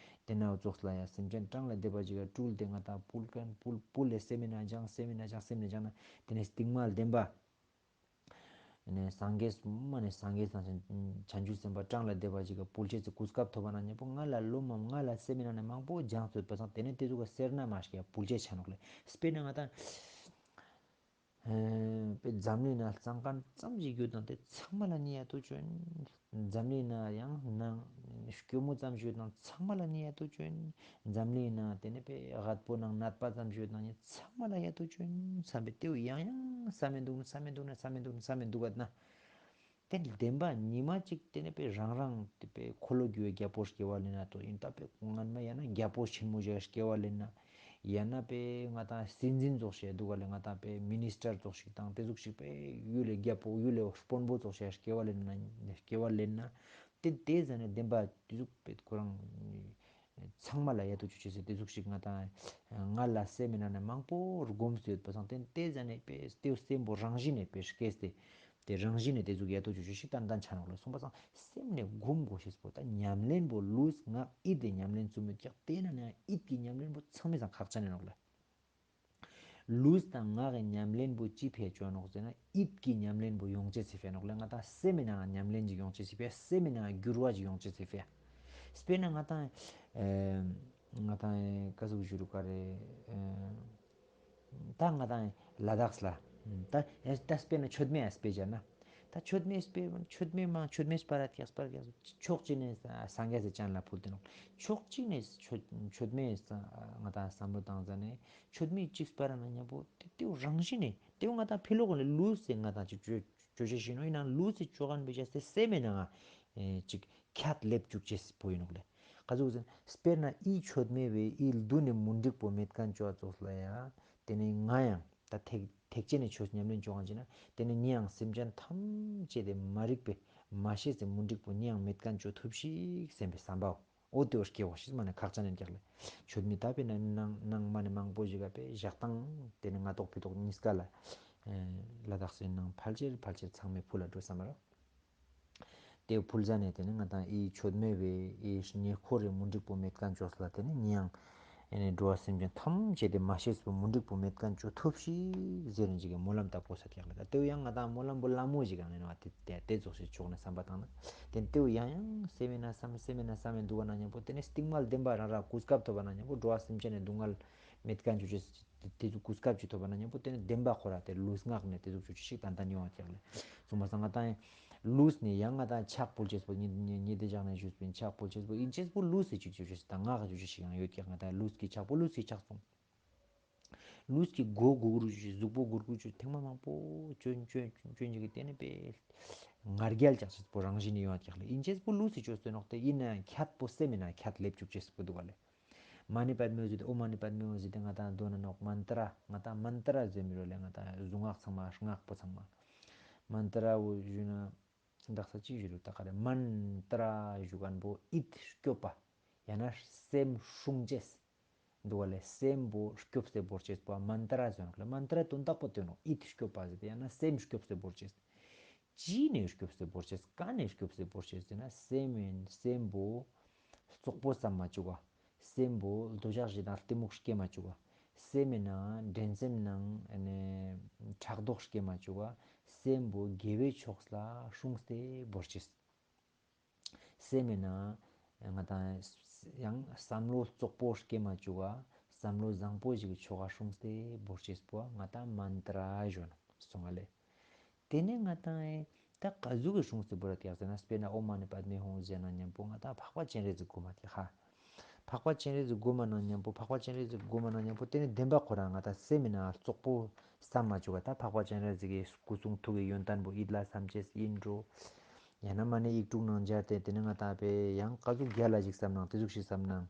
དེ་ན་ཙོགས་ལ་ཡ་སེམས་ཅན་གྲངས་ལས་འདས་པ་ཅིག་ག་སྤྲུལ་ཏེ་ང་ཏང་ཕུལ་མཁན་ཕུལ་ཕུལ་ལས་སེམས་མེད་ན་སྦྱང་སེམས་མེད་ན་སྦྱང་སེམས་མེད་ན་སྦྱང་ན་དེ་ནས་སྟིང་མ་བདེན་པ། ནས་སངས་རྒྱས་མ་ནས་སངས་རྒྱས་དང་བྱང་ཆུབ་སེམས་དཔའ་གྲངས་ལས་འདས་པ་ཅིག་ག་ཕུལ་ཅེས་སི་གོ་སྐབས་ཐོབ་པ་ན་མཉམ་པོ་ང་ལ་ལོ་མ་ང་ལ་སེམས་མེད་ན་ནས་མང་པོ་སྦྱང་ཚོད་པ་སང་དེ་ནས་དེ་ཚོ་ག་སེར་སྣ་མ་ཞིག་ཡ་ཕུལ་ཅེས་ཆ་ནོག་ལེ། དཔེར་ན་ང་ཏང་ཨེ་པའི་འཛམ་གླིང་ན་གཙང་ཁང་ཙམ་ཞིག་ཡོད་དང་དེ་ཚང་མ་ལ་ནི་ཡ་ཏོ་བཅོ་ཡིན། འཛམ་གླིང་ན་ཡང་ནང་སྐྱོ་མོ་ཙམ་ཞིག་ཡོད་དང་ཚང་མ་ལ་ནི་ཡ་ཏོ་བཅོ་ཡིན། འཛམ་གླིང་ན་དེ་ནས་པའི་རྒད་པོ་ནང་ནད་པ་ཙམ་ཞིག་ཡོད་དང་ནི་ཚང་མ་ལ་ཡ་ཏོ་བཅོ་ཡིན་བསམ་པའི་དེའུ་ཡང་ཡང་བསམ་མི་འདུག་བསམ་མི་འདུག་ན་བསམ་མི་འདུག་བསམ་མི་འདུག་ག་ན། དེ་བདེན་པ་ཉི་མ་གཅིག་དེ་ནས་པའི་རང་རང་དེ་པའི་འཁོར་ལོ་སྒྱུར་བའི་རྒྱལ་པོ་སྐྱེ་བ་ལེན་ན་ཏོ་ཡིན་ད་པའི་སྔན་མ་ཡང་ན་རྒྱལ་པོ་ཆེན་མོ་ཞིག་སྐྱེ་བ་ལེན་ན། ཡང་ན་པའི་ང་ཏང་སྲིད་འཛིན་ཙོགས་ཤིག་འདུག་ག་ལེ་ང་ཏང་པའི་མི་ནིས་ཊར་ཙོགས་ཤིག་དང་དེ་ཟུག་ཤིག་པའི་ཡུལ་ལས་རྒྱལ་པོ་ཡུལ་ལས་དཔོན་པོ་ཙོགས་ཤིག་སྐྱེ་བ་ལེན་ན་སྐྱེ་བ་ལེན་ན། དེ་དེ་ཟ་ནས་བདེན་པ་དེ་ཟུག་པའི་ཁོ་རང་ཚང་མ་ལ་ཡ་ཏོ་བཅོ་ཅེས་སི་དེ་ཟུག་ཤིག་ང་ཏང་ང་ལ་སེམས་མེད་ན་ནས་མང་པོ་སྒོམ་སྟེ་ཡོད་པ་སང་དེ་དེ་ཟ་ནས་པའི་དེའུ་སེམས་པོ་རང་བཞིན་ནས་པའི་སྐྱེས་ཏེ། དེ་རང་བཞིན་ནས་དེ་ཟུག་ཡ་ཏོ་བཅོ་ཅེས་ཤིག་ཏན་ཏན་ཆ་ནོག་ལེ། སོང་པ་སང་སེམས་ནས་སྒོམ་དགོས་ཤེས་པོ་ད་ཉམས་ལེན་པོ་ལུས་ངག་ཡིད་དེ་ཉམས་ལེན་བཅོ་མེད་ཀྱག་དེ་ན་ནས་ཡིད་ཀྱི་ཉམས་ལེན་པོ་ཚང་མའི་སང་ཁག་ཅན་ནོག་ལེ། ལུས་དང་ངག་གི་ཉམས་ལེན་པོ་ཅི་ཕི་ཡ་བཅོ་ནོག་ཟེར་ན་ཡིད་ཀྱི་ཉམས་ལེན་པོ་ཡོང་ཅེས་སི་ཕི་ཡ་ནོག་ལེ། ང་ཏང་སེམས་མེད་ན་ཉམས་ལེན་ཅིག་ཡོང་ཅེས་སི་ཕི་ཡ་སེམས་མེད་ན་འགྱུར་བ་ཅིག་ཡོང་ཅེས་སི་ཕི་ཡ། དཔེར་ན་ང་ཏང་ཨེ་ང་ཏང་ཀ་ཟུག་ཞུ་རུ་ཀ་རེ་ཨེ། ད་ང་ཏང་ལ་དྭགས་ལ། ད་ད་དཔེར་ན་མཆོད་མེ་ཡ་དཔེ་བྱས་ན། ད་མཆོད་མེ་དཔེ་མཆོད་མེ་མ་མཆོད་མེ་སྤར་ར་ཀྱག་སྤར་ཀྱག་ཕྱོགས་གཅིག་ནས་སངས་རྒྱས་སི་སྤྱན་ལ་ཕུལ་ཏེ་ནོག། ཕྱོགས་གཅིག་ནས་མཆོད་མཆོད་མེ་ང་ཏང་བསམ་བློ་བཏང་ཟ་ནས་མཆོད་མེ་གཅིག་སྤར་ར་ན་མཉམ་པོ་དེ་དེའུ་རང་བཞིན་ནས་དེའུ་ང་ཏང་ཕི་ལོག་ནས་ལུས་སེ་ང་ཏང་ཅིག་བཅོ་བཅོ་ཅེས་ཤིག་ནོག། ཡིན་ན་ལུས་སེ་བཅོ་མཁན་པོ་བྱས་ཏེ་སེམས་མེད་ན་ང་ཅིག་ཁྱད་ལེབ་བཅུག་ཅེས་པོ་ཡིན་ནོག་ལེ། ག་ཟུག་ཟེར་དཔེར་ན་ཨི་མཆོད་མེ་བས་ཨི་མདུན་ནས་མུན་དིག་པོ་མེད་མཁན་བཅོ་ཙོགས་ལ་ཡ། དེ་ནས་ང་ཡང་ད་ཐེག་ཐེག་ཆེན་ནས་ཆོས་ཉམས་ལེན་བཅོ་མཁན་ཅིག་ན་དེ་ནས་ངས་ཡང་སེམས་ཅན་ཐམས་ཅད་དེ་མ་རིག་པས་མ་ཤེས་སེ་མུན་དིག་པོ་ངས་ཡང་མེད་མཁན་བཅོ་ཐུབ་ཤིག་སེམས་པའི་བསམ་པའོ། འོ་དེ་བོ་སྐྱེ་བོ་ཤེས་མ་ནས་ཁག་ཅན་ཡིན་ཀྱག་ལེ། མཆོད་མེ་ད་དཔེར་ན་ནང་ནང་མ་ནས་མང་པོ་ཞིག་ག་པའི་ཞག་དང་དེ་ནས་ང་ཏོག་ཕི་ཏོག་གཉིས་ཀ་ལ་ལ་དྭགས་སི་ནང་ཕལ་ཆེར་ཕལ་ཆེར་ཚང་མས་ཕུལ་ལ་འགྲོ་བསམ་ར། དེ་ཕུལ་ཟ་ནས་དེ་ནས་ང་ཏང་ཨི་མཆོད་མེ་བས་ཨི་ཉེ་འཁོར་རེ་མུན་དིག་པོ་མེད་མཁན་བཅོས་ལ་དེ་ནས་ངས་ཡང་ཨེ་ནས་འགྲོ་བ་སེམས་ཅན་ཐམས་ཅད་དེ་མ་ཤེས་པའི་མུན་དིག་པོ་མེད་མཁན་བཅོ་ཐུབ་ཤིག་ཟེར་ནས་ཅིག་གི་སྨོན་ལམ་བཏབ་དགོས་ས་ཀྱག་ལེ། ད་དེ་ཡང་ང་ཏང་སྨོན་ལམ་པོ་ལ་མོ་ཞིག་གང་ནས་ནོ་དེ་དེ་དེ་ཙོགས་ཤིག་ཆོག་ནས་བསམ་པ་བཏང་ན་དེ་དེ་ཡང་ཡང་སེམས་མེད་ན་བསམ་སེམས་མེད་ན་བསམ་མེད་འདུག་ག་ན་མཉམ་པོ་དེ་ནས་སྟིང་མ་ལ་བདེན་པ་རང་ར་གོ་སྐབས་ཐོབ་པ་ན་མཉམ་པོ་འགྲོ་བ་སེམས་ཅན་ནས་སྡུག་བསྔལ་མེད་མཁན་བཅོ་ཅེས། དེ་ཚོ་གོ་སྐབས་ཅིག་ཐོབ་པ་ན་མཉམ་པོ་དེ་ནི་བདེན་པ་ཁོ་ར་དེ་ལུས་ངག་ནས་དེ་ཚོ་བཅོ་ཅེས་ཤིག་ཏན་ཏན་ཡོང་བ་ཀྱག་ལེ། སོང་པ་སང་ང་ཏང་ལུས་ནས་ཡང་ང་ཏང་ཕྱག་ཕུལ་ཅེས་པོ་ཉི་ཉི་ཉི་དེ་ཞག་ནས་ཞུས་པིན་ཕྱག་ཕུལ་ཅེས་པོ་ཡིན་ཅེས་པོ་ལུས་སི་ཅིག་བཅོ་ཅེས་དང་ངག་བཅོ་ཅེས་ཤིག་ཡང་ཡོད་ཀྱག། ང་ཏང་ལུས་ཀྱི་ཕྱག་པོ་ལུས་ཀྱི་ཕྱག་སོང་། ལུས་ཀྱི་མགོ་གུག་རུ་བཅོ་ཅེས་གཟུགས་པོ་གུག་རུ་བཅོ་ཅེས་ཐེངས་མ་མང་པོ་བཅོ་བཅོ་བཅོ་ཅེས་ཀྱི་དེ་ནི་པའི་ང་རྒྱལ་ཅག་ཅེས་པོ་རང་བཞིན་ནི་ཡོང་བ་ཀྱག་ལེ། ཡིན་ཅེས་པོ་ལུས་སི་བཅོ་སྟེ་ནོག་དེ་ཡིན་ན་ཁྱད་པོ་སེམས་མེད་ན་ཁྱད་ལེབ་བཅུག་ཅེས་པོ་འདུག་ག་ལེ། མ་ཎི་པདྨེ་ཟེར་ཏེ་ཨོཾ་མ་ཎི་པདྨེ་ཧཱུྃ་ཟེར་ཏེ་ང་ཏང་འདོན་ན་ནོག་མན་ཏྲ། ང་ཏང་མན་ཏྲ་ཟེར་མི་རོ་ལེ། ང་ཏང་གཟུངས་སྔགས་ཚང་མ་སྔགས་པོ་ཚང་མ་མན་ཏྲ་བོ་ཞུ་ན་དག་ས་ཅི་ཞུ་རུ་ད་ག་རེ་མན་ཏྲ་ཞུ་མཁན་པོ་ཡིད་སྐྱོབ་པ་ཡང་ན་སེམས་སྲུང་ཅེས་འདུག་ག་ལེ། སེམས་པོ་སྐྱོབ་སྟེ་བོར་ཅེས་པོ་མན་ཏྲ་ཟེར་ནོག་ལེ། མན་ཏྲ་དོན་དག་པོ་དེ་ནོག། ཡིད་སྐྱོབ་པ་ཟེར་ཏེ་ཡང་ན་སེམས་སྐྱོབ་སྟེ་བོར་ཅེས། ཅི་ནས་སྐྱོབ་སྟེ་བོར་ཅེས། ག་ནས་སྐྱོབ་སྟེ་བོར་ཅེས་ཟེར་ན་སེམས་ཡིན། སེམས་པོ་རྩོག་པོ་བསམ་མ་བཅུག་ག། སེམས་པོ་འདོད་ཆགས་ཞེ་སྡང་གཏི་མུག་སྐྱེ་མ་བཅུག་ག། སེམས་ཡིན་ན་འགྲན་སེམས་ནང་ཕྲག་དོག་སྐྱེ་མ་བཅུག་ག། སེམས་པོ་དགེ་བའི་ཕྱོགས་ལ་སྲུང་སྟེ་བོར་ཅེས། སེམས་ཡིན་ན་ང་ཏང་ཡང་བསམ་བློ་རྩོག་པོ་སྐྱེ་མ་བཅུག་ག། བསམ་བློ་བཟང་པོ་ཞིག་གི་ཕྱོགས་ལ་སྲུང་སྟེ་བོར་ཅེས་པོ་ང་ཏང་མན་ཏྲ་ཞུ་ནོག་སོང་ང་ལེ། དེ་ནས་ང་ཏང་ཨེ་ད་ག་ཟུག་གི་སྲུང་སྟེ་བོར་ཏེ་ཡག་ཟེར་ན་དཔེར་ན་ཨོཾ་མ་ཎི་པདྨེ་ཧཱུྃ་ཟེར་ན་མཉམ་པོ་ང་ཏང་འཕགས་པ་སྤྱན་རས་གཟིགས་སྒོམ་མ་ཏེ་ཧ། འཕགས་པ་སྤྱན་རས་གཟིགས་སྒོམ་མ་ན་མཉམ་པོ་འཕགས་པ་སྤྱན་རས་གཟིགས་སྒོམ་མ་ན་མཉམ་པོ་དེ་ནི་བདེན་པ་ཁོ་རང་ང་ཏང་སེམས་མེད་ན་རྩོག་པོ་བསམ་མ་བཅུག་ག། ད་འཕགས་པ་སྤྱན་རས་གཟིགས་ཀྱི་སྐུ་གསུང་ཐུགས་ཀྱི་ཡོན་ཏན་པོ་ཡིད་ལ་བསམ་ཅེས་ཡིན་འགྲོ། ཡང་ན་མ་ཎི་ཡིག་དྲུག་ནང་སྦྱར་ཏེ་དེ་ནི་ང་ཏང་པའི་ཡང་ག་ཟུག་རྒྱལ་ལ་ཞིག་བསམ་ནང་དེ་ཟུག་ཞིག་བསམ་ནང་།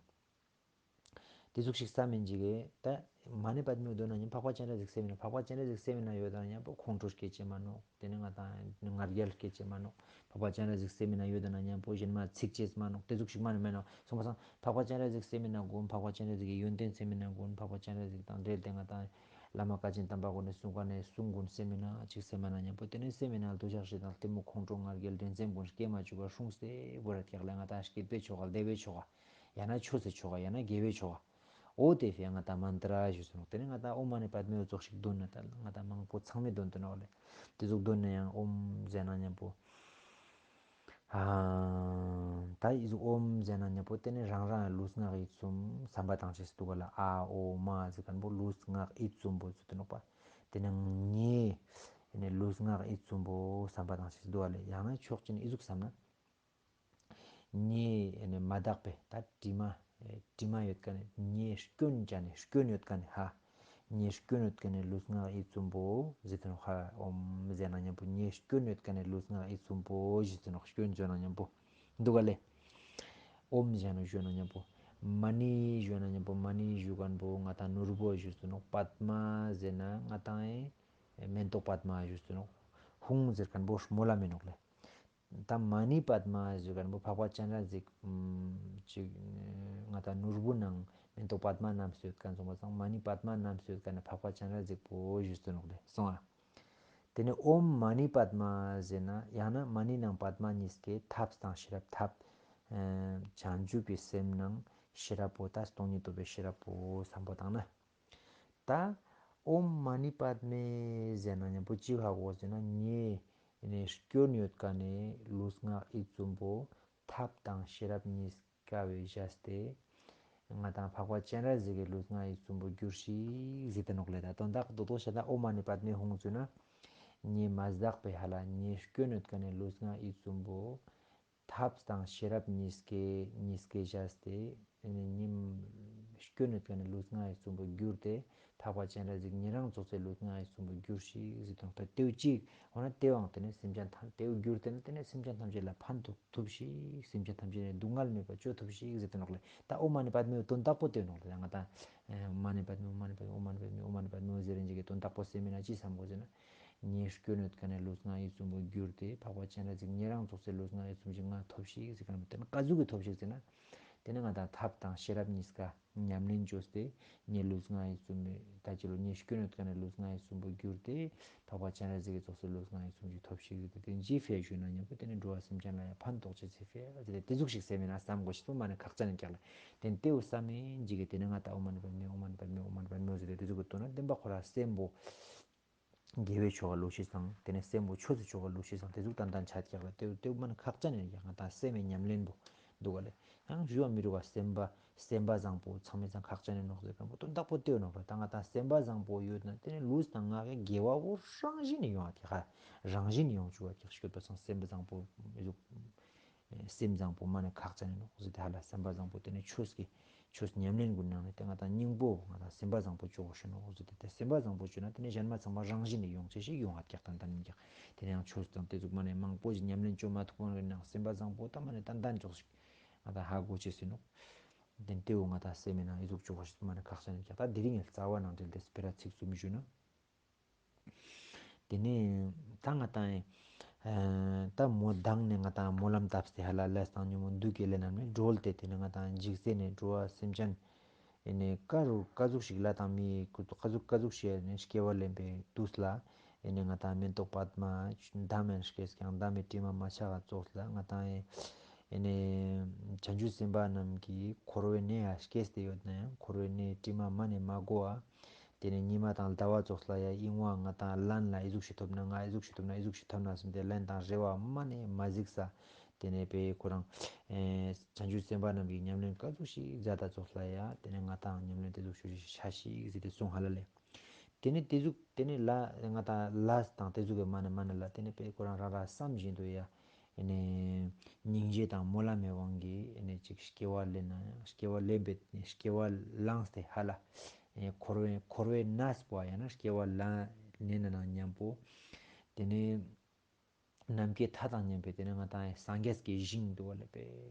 དེ་ཟུག་ཞིག་བསམ་མིན་ཅིག་གི་ད་མ་ མ་ཎི་པདྨེ་འདོན་ན་ཉམ་པོ་འཕགས་པ་སྤྱན་རས་གཟིགས་སེམས་ཡིན་ན། འཕགས་པ་སྤྱན་རས་གཟིགས་སེམས་ཡིན་ན་ཡོད་ན་ཉམ་པོ་ཁོང་ཁྲོ་སྐྱེ་ཅེས་མ་ནོག། དེ་ནས་ང་དང་ང་རྒྱལ་སྐྱེ་ཅེས་མ་ནོག། འཕགས་པ་སྤྱན་རས་གཟིགས་སེམས་ཡིན་ན་ཡོད་ན་ཉམ་པོ་གཞན་མ་ཚིག་ཅེས་མ་ནོག། དེ་ཟུག་ཞིག་མ་ནི་མེད་ནོག། སོང་པ་སང་འཕགས་པ་སྤྱན་རས་གཟིགས་སེམས་ཡིན་ན་དགོས། འཕགས་པ་སྤྱན་རས་གཟིགས་ཀྱི་ཡོན་ཏན་སེམས་ཡིན་ན་དགོས། འཕགས་པ་སྤྱན་རས་གཟིགས་དང་འབྲེལ་ཏེ་ང་དང་བླ་མ་བཀའ་དྲིན་དམ་པ་གུན་ནི་གསུང་ཀ་ནས་གསུང་གུན་སེམས་ཡིན་ན་ཅིག་སེམས་མ་ན་ཉམ་པོ་དེ་ནས་སེམས་ཡིན་ན་འདོད་ཆགས་ཞེ་སྡང་གཏི་མུག་ཁོང་ཁྲོ་ང་རྒྱལ་འགྲན་སེམས་གུན་སྐྱེ་མ་བཅུག་པ་སྲུངས་ཏེ་བོ་ར་ཀྱག་ལ། ང་དང་སྐྱིད་པའི་ཆོ་ག་བདེ་བའི་ཆོ་ག་ཡང་ན་ཆོས་སི་ཆོ་ག་ཡང་ན་དགེ་བའི་ཆོ་ག་འོ་དེ་ཕི་ང་དང་མན་ཏྲ་ཞུ་སོ་ནོག། དེ་ནས་ང་དང་ཨོཾ་མ་ཎི་པདྨེ་འོ་ཙོགས་ཤིག་འདོན་ན་ད་ང་དང་མང་པོ་ཚང་མས་འདོན་དུ་ནོག་ལེ། དེ་ཟུག་འདོན་ན་ཡང་ཨོཾ་ཟེར་ན་ཉམ་པོ། ཨ་ད་ཨི་ཟུག་ཨོཾ་ཟེར་ན་ཉམ་པོ་དེ་ནས་རང་རང་ལུས་ངག་ཡིད་གསུམ་བསམ་པ་བཏང་ཅེས་འདུག་ག་ལ། ཨ་ཨོ་མ་ཟེར་མཁན་པོ་ལུས་ངག་ཡིད་གསུམ་པོ་ཟེར་དུ་ནོག་པ། དེ་ནས་ངའི་ཨེ་ནས་ལུས་ངག་ཡིད་གསུམ་པོ་བསམ་པ་བཏང་ཅེས་འདུག་ག་ལ། ཡང་ན་ཕྱོགས་གཅིག་ནས་ཨི་ཟུག་བསམ་ན། ངའི་ཨེ་ནས་མ་དག་པའི་ད་དྲི་མ་ཨེ་དྲི་མ་ཡོད་མཁན་ནི་ངའི་སྐྱོན་ཅན་ནི་སྐྱོན་ཡོད་མཁན་ནི་ཧ། ངའི་སྐྱོན་ཡོད་མཁན་ནི་ལུས་ངག་ཡིད་གསུམ་པོ་ཟེར་དུ་ནོག་ཧ། ཨོཾ་ཟེར་ན་ཉམ་པོ་ངའི་སྐྱོན་ཡོད་མཁན་ནི་ལུས་ངག་ཡིད་གསུམ་པོ་ཟེར་དུ་ནོག། སྐྱོན་ཟེར་ན་ཉམ་པོ་འདུག་ག་ལེ། ཨོཾ་ཟེར་ན་ཞུ་ན་ཉམ་པོ་མ་ཎི་ཞུ་ན་ཉམ་པོ་མ་ཎི་ཞུ་མཁན་པོ་ང་དང་ནོར་བུ་ཞུ་སུ་ནོག། པདྨ་ཟེར་ན་ང་དང་ཨེ་མེན་ཏོག་པདྨ་ཞུ་སུ་ནོག། ཧཱུྃ་ཟེར་མཁན་པོ་སྨོན་ལམ་ཡིན་ནོག་ལེ། ད་མ་ཎི་པདྨ་ཟེར་མཁན་པོ་འཕགས་པ་སྤྱན་རས་གཟིགས་ཨམ་ཅིག་ང་དང་ནོར་བུ་ནང་མེན་ཏོག་པདྨ་བསྣམས་ཏེ་ཡོད་མཁན་སོང་པ་སང་མ་ཎི་པདྨ་བསྣམས་ཏེ་ཡོད་མཁན་ནི་འཕགས་པ་སྤྱན་རས་གཟིགས་པོ་ཞུ་སུ་ནོག་ལེ། སོང་ཨ། དེ་ནས་ཨོཾ་མ་ཎི་པདྨ་ཟེར་ན་ཡང་ན་མ་ཎི་ནང་པདྨ་གཉིས་ཀའི་ཐབས་དང་ཤེས་རབ་ཐབས་ཨ་བྱང་ཆུབ་ཀྱི་སེམས་ནང་ཤེས་རབ་པོ་ད་སྟོང་ཉིད་རྟོགས་པའི་ཤེས་རབ་པོ་བསམ་པ་བཏང་ན། ད་ཨོཾ་མ་ཎི་པདྨེ་ཟེར་ན་ཉམ་པོ་ཅི་ཧ་གོ་ཟེར་ན་ངའི་ཨེ་ནས་སྐྱོན་ཡོད་མཁན་ནི་ལུས་ངག་ཡིད་གསུམ་པོ་ཐབས་དང་ཤེས་རབ་གཉིས་ཀ་བོའི་བཞག་སྟེ་ང་དང་འཕགས་པ་སྤྱན་རས་གཟིགས་ཀྱི་ལུས་ངག་ཡིད་གསུམ་པོ་གྱུར་ཤིག་ཟེར་ཏེ་ནོག་ལེ། ད་དོན་དག་རྡོག་རྡོག་བཤད་ན་ཨོཾ་མ་ཎི་པདྨེ་ཧཱུྃ་ཟེར་ན་ངའི་མ་དག་པའི་ཧ་ལ་ངའི་སྐྱོན་ཡོད་མཁན་ནི་ལུས་ངག་ཡིད་གསུམ་པོ་ཐབས་དང་ཤེས་རབ་གཉིས་ཀའི་གཉིས་ཀའི་བཞག་སྟེ་ཨེ་ནས་ཉིམ་སྐྱོན་ཡོད་མཁན་ནི་ལུས་ངག་ཡིད་གསུམ་པོ་གྱུར་ཏེ་འཕགས་པ་སྤྱན་རས་གཟིགས་ཉེ་རང་རྫོགས་སའི་ལུས་ངག་ཡིད་གསུམ་པོ་གྱུར་ཤིག་ཟེར་དུ་ནོག། ད་དེ་བོ་ཅིག་འོ་ན་དེ་བོའང་དེ་ནས་སེམས་ཅན་ཐམས་དེ་བོ་གྱུར་ཏེ་ན་དེ་ནས་སེམས་ཅན་ཐམས་ཅད་ལ་ཕན་ཐོགས་ཐུབ་ཤིག། སེམས་ཅན་ཐམས་ཅད་ནས་སྡུག་བསྔལ་མེད་པ་བཅོ་ཐུབ་ཤིག་ཟེར་དུ་ནོག་ལེ། ད་ཨོཾ་མ་ཎི་པདྨེ་དོན་དག་པོ་དེ་ནོག་ལེ། ང་དང་ཨོཾ་མ་ཎི་པདྨེ་ཨོཾ་མ་ཎི་པདྨེ་ཨོཾ་མ་ཎི་པདྨེ་ཨོཾ་མ་ཎི་པདྨེ་ཟེར་རིན་ཅིག་གི་དོན་དག་པོ་སེམས་མེད་ན་ཅི་བསམ་དགོས་ཟེར་ན། ངའི་སྐྱོན་ཡོད་མཁན་ནི་ལུས་ངག་ཡིད་གསུམ་པོ་གྱུར་ཏེ་འཕགས་པ་སྤྱན་རས་གཟིགས་ཉེ་རང་རྫོགས་སའི་ལུས་ངག་ཡིད་གསུམ་ཞིག་ང་ཐོབ་ཤིག་ཟེར་མཁན་པོ་དེ་ནི་ཀ་ཟུག་གི་ཐོབ་ཤིག་ཟེར་ན། དེ་ནི་ང་དང་ཐབས་དང་ཤེས་རབ་གཉིས་ཀ་ཉམས་ལེན་བཅོས་ཏེ་ངའི་ལུས་ངག་ཡིད་གསུམ་པོ་ད་ཅི་ལོ་ངའི་སྐྱོན་ཡོད་མཁན་ནི་ལུས་ངག་ཡིད་གསུམ་པོ་གྱུར་ཏེ་འཕགས་པ་སྤྱན་རས་གཟིགས་ཀྱི་རྫོགས་སའི་ལུས་ངག་ཡིད་གསུམ་ཞིག་ཐོབ་ཤིག་ཟེར་ཏེ་དེ་ཅི་ཕི་ཡ་ཞུས་ན་ཉམ་པོ་དེ་ནི་འགྲོ་བ་སེམས་ཅན་ལ་ཡང་ཕན་ཐོགས་ཅེས་སི་ཕི་ཡ་ཟེར་ཏེ་དེ་ཟུག་ཞིག་སེམས་མེད་ན་བསམ་དགོས་ཤེས་པོ་མ་ནི་ཁག་ཅན་ནི་ཀྱག་ལེ། དེ་ནི་དེ་བོ་བསམ་མེད་ཅིག་གི་དེ་ནི་ང་དང་ཨོཾ་མ་ཎི་པདྨེ་ཨོཾ་མ་ཎི་པདྨེ་ཨོཾ་ཟེར་ཏེ་དེ་ཟུག་གི་དོན་ན་བདེན་པ་ཁོ་ར་སེམས་པོ་དགེ་བའི་ཆོ་ག་ལུས་ཤེས་སང་དེ་ནས་སེམས་པོ་ཆོས་སི་ཆོ་ག་ལུས་ཤེས་སང་དེ་ཟུག་ཏན་ཏན་ཆ་ཀྱག་ལ། དེ་དེ་མ་ནི་ཁག་ཅན་ཡིན་ཀྱག། ང་དང་སེམས་མེད་ཉམས་ལེན་པོ་འདུག་ག་ལེ། ཡང་ཞུ་བ་མི་རུ་བ་སེམས་པ་སེམས་པ་བཟང་པོ་ཚང་མའི་སང་ཁག་ཅན་ཡིན་ནོག་ཟེར་མཁན་པོ་དོན་དག་པོ་དེ་ཡོད་ནོག་ལེ། ད་ང་དང་སེམས་པ་བཟང་པོ་ཡོད་ན་དེ་ནི་ལུས་དང་ངག་གི་དགེ་བ་བོ་རང་བཞིན་ནི་ཡོང་བ་ཀྱག། རང་བཞིན་ནི་ཡོང་བཅུག་པ་ཀྱག་ཤོད་པ་སང་སེམས་པ་བཟང་པོ་ཨེ་ཟུག་སེམས་བཟང་པོ་མ་ནི་ཁག་ཅན་ཡིན་ནོག་ཟེར་ཏེ་ཧ་ལ་སེམས་པ་བཟང་པོ་དེ་ནི་ཆོས་ཀྱི་ཆོས་ཉམས་ལེན་གུན་ནང་ནས་དེ་ང་དང་སྙིང་པོ་ང་དང་སེམས་པ་བཟང་པོ་བཅོ་དགོས་ཤེས་ནོག་ཟེར་ཏེ་དེ་སེམས་པ་བཟང་པོ་བཅོས་ན་དེ་ནི་གཞན་མ་ཚང་མ་རང་བཞིན་ནས་ཡོང་ཅེས་ཤིག་ཡོང་ང་ཀྱག་ཏན་ཏན་ཡིན་ཀྱག། དེ་ནས་ཡང་ཆོས་དང་དེ་ཟུག་མ་ནི་མང་པོ་ཞིག་ཉམས་ལེན་བཅོ་མ་ཐུབ་པ་ནང་སེམས་པ་བཟང་པོ་ད་མ་ནི་ཏན་ཏན་ཅོག་ཞིག་ང་དང་ཧ་གོ་ཅེས་ཡིན་ནོག། དེ་དེ་བོ་ང་དང་སེམས་མེད་ན་ཨེ་ཟུག་བཅོ་དགོས་ཤེས་མ་ནི་ཁག་ཅན་ཡིན་ཀྱག། ད་དེ་རིང་ངས་རྩ་བ་ནང་འབྲེལ་ཏེ་སྤེ་ར་ཚིག་གསུམ་ཞུས་ན། དེ་ནས་ད་ང་དང་ཨེ་ད་མོ་མདང་ནས་ང་དང་སྨོན་ལམ་བཏབ་སྟེ་ཧ་ལ་ལས་དང་ཉོན་མོངས་བདུད་ཀྱི་ལས་རྣམས་ནས་སྒྲོལ་ཏེ་དེ་ནས་ང་དང་འཇིག་རྟེན་ནས་འགྲོ་བ་སེམས་ཅན་ཨེ་ནས་ཀ་རུ་ཀ་ཟུག་ཞིག་ལ་དང་མི་ཀ་ཟུག་ཀ་ཟུག་ཞིག་ཨེ་ནས་སྐྱེ་བ་ལེན་པའི་དུས་ལ་ཨེ་ནས་ང་དང་མེ་ཏོག་པདྨ་འདམ་ཨེ་སྐྱེས་ཀྱང་འདམ་མེ་དྲི་མ་མ་ཆགས་ཙོགས་ལ་ང་དང་ཨེ་ནས་བྱང་ཆུབ་སེམས་དཔའ་རྣམས་ཀྱི་འཁོར་བའི་གནས་ཡང་སྐྱེས་ཏེ་ཡོད་ན་ཡང་འཁོར་བའི་གནས་དྲི་མ་མ་ནས་མ་གོ་བ། དེ་ནས་ཉི་མ་དང་ཟླ་བ་ཙོགས་ལ་ཡང་ཨིན་བ་ང་དང་ལན་ལ་ཨི་ཟུག་ཞིག་ཐོབ་ན་ང་ཨི་ཟུག་ཞིག་ཐོབ་ན་ཨི་ཟུག་ཞིག་ཐོབ་ན་ཟེར་ཏེ་ལན་དང་རེ་བ་མ་ནས་མ་གཟིགས་ས། དེ་ནས་པའི་ཁོ་རང་ཨེ་བྱང་ཆུབ་སེམས་དཔའ་རྣམས་ཀྱི་ཉམས་ལེན་ཀ་ཟུག་ཞིག་མཛད་ད་ཙོགས་ལ་ཡང་དེ་ནས་ང་དང་ཉམས་ལེན་དེ་ཟུག་ཞུ་ཞིག་ཤ་ཞིག་ཟེར་ཏེ་གསུངས་ཧ་ལ་ལེ། དེ་ནས་དེ་ཟུག་དེ་ནས་ལ་ང་དང་ལས་དང་དེ་ཟུག་གི་མ་ནས་མ་ནས་ལ་དེ་ནས་པའི་ཁོ་རང་རང་རང་བསམ་བཞིན་དུ་ཡ། ཨེ་ནས་སྙིང་རྗེ་དང་སྨོན་ལམ་མི་དབང་གིས་ཨེ་ནས་ཅིག་སྐྱེ་བ་ལེན་ན་ཡང་སྐྱེ་བ་ལེན་པའི་སྐྱེ་བ་བླངས་ཏེ་ཧ་ལ་ཨེ་འཁོར་བའི་འཁོར་བའི་གནས་པོ་ཡང་ན་སྐྱེ་བ་ལེན་ན་ན་མཉམ་པོ་དེ་ནས་ནམ་མཁའི་མཐའ་དང་མཉམ་པའི་དེ་ནས་ང་དང་སངས་རྒྱས་ཀྱི་ཞིང་འདུག་པ་ལས་པའི་